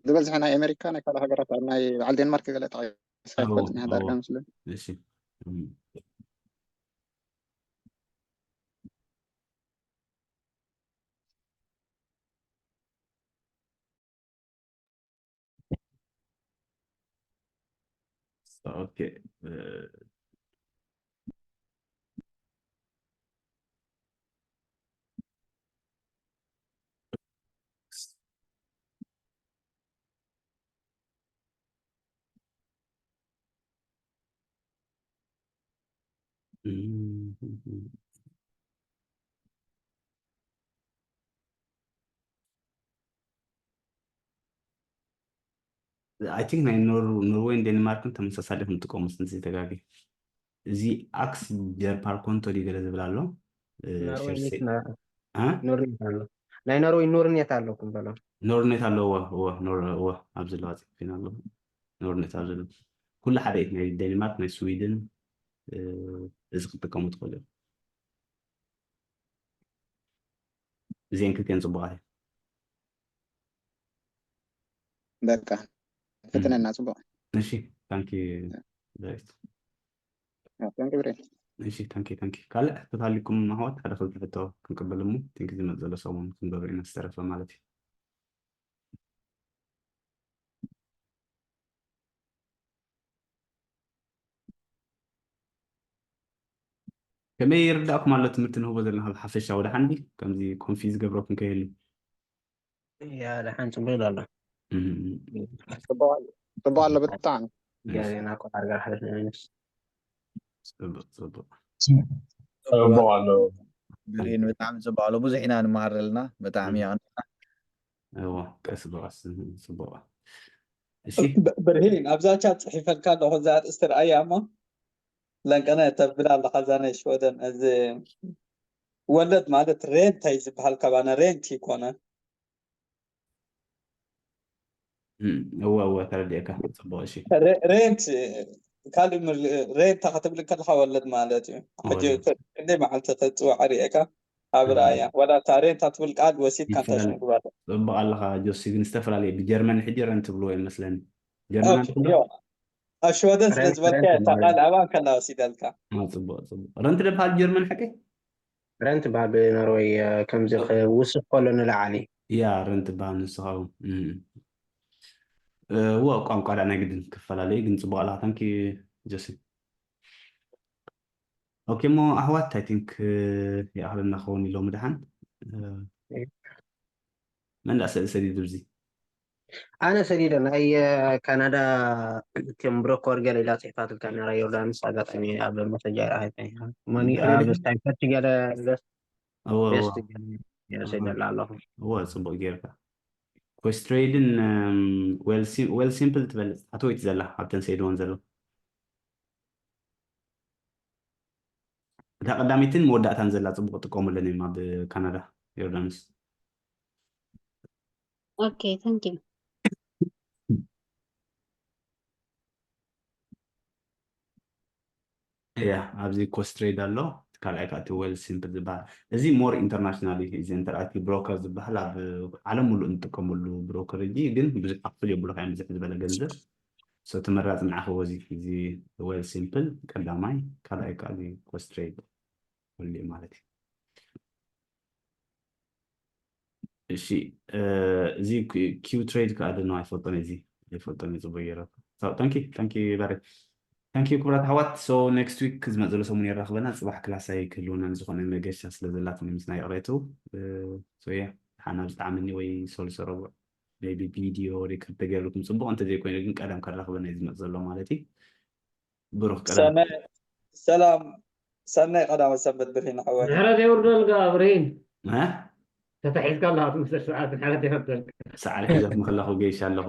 ዝበዝሐ ናይ ኣሜሪካ ናይ ካልእ ሃገራት ኣብ ናይ በዓል ዴንማርክ ገለ ጠቂስካ ትፈልጥ ናይ ዳርጋ ምስለ እሺ ኦኬ እም፣ I think ናይ ኖር- ኖርዌይን ዴንማርክን ተመሳሳሊ ክንጥቀሙ ስንት ዝተጋገ እዚ ኣክስ ጀርፓር ኮንቶ ድዩ ገለ ዝብል ኣሎ። እ፣ ኖርዌይ ሸርሴ- ኔት ና- አ? ኖርኔት ኣሎ። ናይ ኖርዌይ ኖርኔት ኣለኩም በሎ። ኖርኔት ኣለዎ። እወ፣ እወ፣ ኖር- እወ፣ ኣብዚ ኣለዋ ጽሒፈን ኣለኹ። ኖርኔት ኣብዚ ኣለዎ። ኩሉ ሓደ እዩ። ናይ ዴንማርክ፣ ናይ ስዊድን፣ እ፣ እዚ ክትጥቀሙ ትኽእሉ እዮም። እዚአን ክልቲአን ጽቡቓት እየን። በቃ ፍትነና ጽቡቕ። እሺ፣ ታንኪ ዳዊት። ታንኪ ብሬ። እሺ፣ ታንኪ፣ ታንኪ። ካልእ ሕቶታት ኣልኩም ኣሕዋት፣ ሓደ ክልተ ሕቶ ክንቅበል እሞ፣ ቲንክ ዝመጽእ ዘሎ ሰሙን ክንገብር ኢና ዝተረፈ ማለት እዩ። ከመይ ይርዳእኩም ኣሎ ትምህርቲ ንህቦ ዘለና ብሓፈሻ ወደ ሓንዲ ከምዚ ኮንፊዝ ገብረኩም ከይህሉ ያ ደሓን ጽቡቅ ኣሎ። እም፣ ጽቡቅ ኣሎ፣ ጽቡቅ ኣሎ ብጣዕሚ። እሺ፣ ገዜና እኮ ዳርጋ ሓለፍና። ጽቡቅ ጽቡቅ። ጽቡቅ ኣሎ። ብሬን ብጣዕሚ ጽቡቅ ኣሎ። ብዙሕ ኢና ንመሃር ዘለና። ብጣዕሚ የቐንየልና። እዎ፣ ቀስ ብቐስ ጽቡቅ። እሺ፣ ብ- ብርሂን ኣብዛ ቻት ጽሒፈልካ ኣለኹ እዛ ኣርእስቲ ርኣያ እሞ ለንቀነ ተብል ኣለኻ እዛ ናይ ሽወደን እዚ ወለድ ማለት ሬንት እዩ ዝበሃል ካባና ሬንት ይኮነ እም፣ እወ እወ፣ ተረዲኤካ። ጽቡቅ። እሺ፣ ሬ- ሬንት ካልእ ምር- ሬንት ክትብል ከለካ ወለድ ማለት እዩ። ሕጂ ወለድ። ክንደይ መዓልቲ ተፅዋዕ ሪኤካ ኣብ እም። ርኣያ ዋላ እታ ሬንት ትብል ቃል ወሲድካ እንታይ ይፈላለ። ምግባር ጽቡቅ ኣለኻ ጆሲ፣ ግን ዝተፈላለየ ብጀርመን ሕጂ ረንት ትብልዎ ይመስለኒ። ጀርመን ኦኬ፣ ኣለኹም ዶ? ዮ። ኣብ ሽወደን ስለ ሬንት ዝበልካ ሬንት እታ ማለት ቃል ኣብኣ ከላ ወሲደልካ አ፣ ጽቡቅ ጽቡቅ። ረንት ደብሃል ጀርመን ሓቂ? ረንት በሃል ብኖርወይ እ፣ ከምዚ ክውስኽ ከሎ ንላዕሊ። ያ፣ ረንት በሃል ንስኻ እውን። እም። እ፣ እወ፣ ቋንቋ ዳ ናይ ግድን ክፈላለዩ፣ ግን ጽቡቅ ኣለኻ። ታንኪ ጆሲ። ኦኬ፣ እሞ ኣሕዋት፣ I think፣ እ፣ ይኣኽለና ክኸውን ኢሎም ድሓን። እ፣ መን ዳ ሰ- ሰዲዱ ኣብዚ? ኣነ ሰዲደ ናይ እ፣ ካናዳ ከም ብሮኮር ገለ ኢላ ጽሒፋትልካ ነራ ዮርዳንስ ኣጋጣሚ ኣብ መሰጃ ረኣይታ እያ። መን ብሬን? ኣብ ስታይፈርት ገለ እወ፣ እወ። ቤስት ገለ ሰደላ ኣለኹ። እወ፣ ጽቡቅ ጌርካ። ኮስትሬድን፣ እም፣ ዌል ሲም-፣ ዌል ሲምፕል ትበልጽ። ኣቶ ወይት ዘላ ኣብተን ሰይድወን ዘሎ። እታ ቀዳመይትን መወዳእታን ዘላ ጽቡቅ ጥቀሙለን እዮም ኣብ ካናዳ፣ ዮርዳኖስ። Okay, thank you. እያ፣ ኣብዚ ኮስትሬድ ኣሎ፣ እቲ ካልኣይ ከዓ እቲ ዌል ሲምፕል ዝበሃል። እዚ ሞር ኢንተርናሽናል እዩ። እዚ ኢንተርኣክቲቭ ብሮከር ዝበሃል ኣብ ዓለም ሙሉእ እንጥቀመሉ ብሮከር እንጂ፣ ግን ብዙሕ ኣክፍል የብሉ፣ ብዙሕ ዝበለ ገንዘብ። So ተመራፂ ንዓኺ ወዚ፣ እዚ ዌል ሲምፕል ቀዳማይ፣ ካልኣይ ከዓ እዚ ኮስትሬድ ወልዩ ማለት እዩ። እሺ፣ እ፣ እዚ ኪው ትሬድ ከዓ ደኖ ኣይፈልጦን፣ እዚ ኣይፈልጦን እዩ፣ ጽቡቅ ገይረ። ታንኪ ታንኪ ባረ። ታንኪ ክቡራት ኣሕዋት። So ኔክስት ዊክ ዝመጽእ ዘሎ ሰሙን የራኽበና። ጽባሕ ክላስ ኣይክህልውናን፣ ዝኾነ መገሻ ስለ ዘላትኒ ምስ ናይ ቅሬቱ። እ፣ so yeah፣ ሓና ብጣዕሚ ወይ ሶልሶ ረቡዕ maybe ቪድዮ ሪከርድ ተገይርኩም ጽቡቅ፣ እንተዘይኮይኑ ግን ቀደም ከራኽበና እዩ ዝመጽእ ዘሎ ማለት እዩ። ብሩኽ ቀዳም። ሰናይ ሰላም፣ ሰናይ ቀዳመ ሰንበት ብርሂን ሓወይ። ምሕረት የውርደልካ ብርሂን። እ? ተታሒዝካ ኣለኻ ትመስል ሰዓት ምሕረት የውርደልካ። ሰዓል ሒዘት ምኸለኹ ገይሻ ኣለኹ።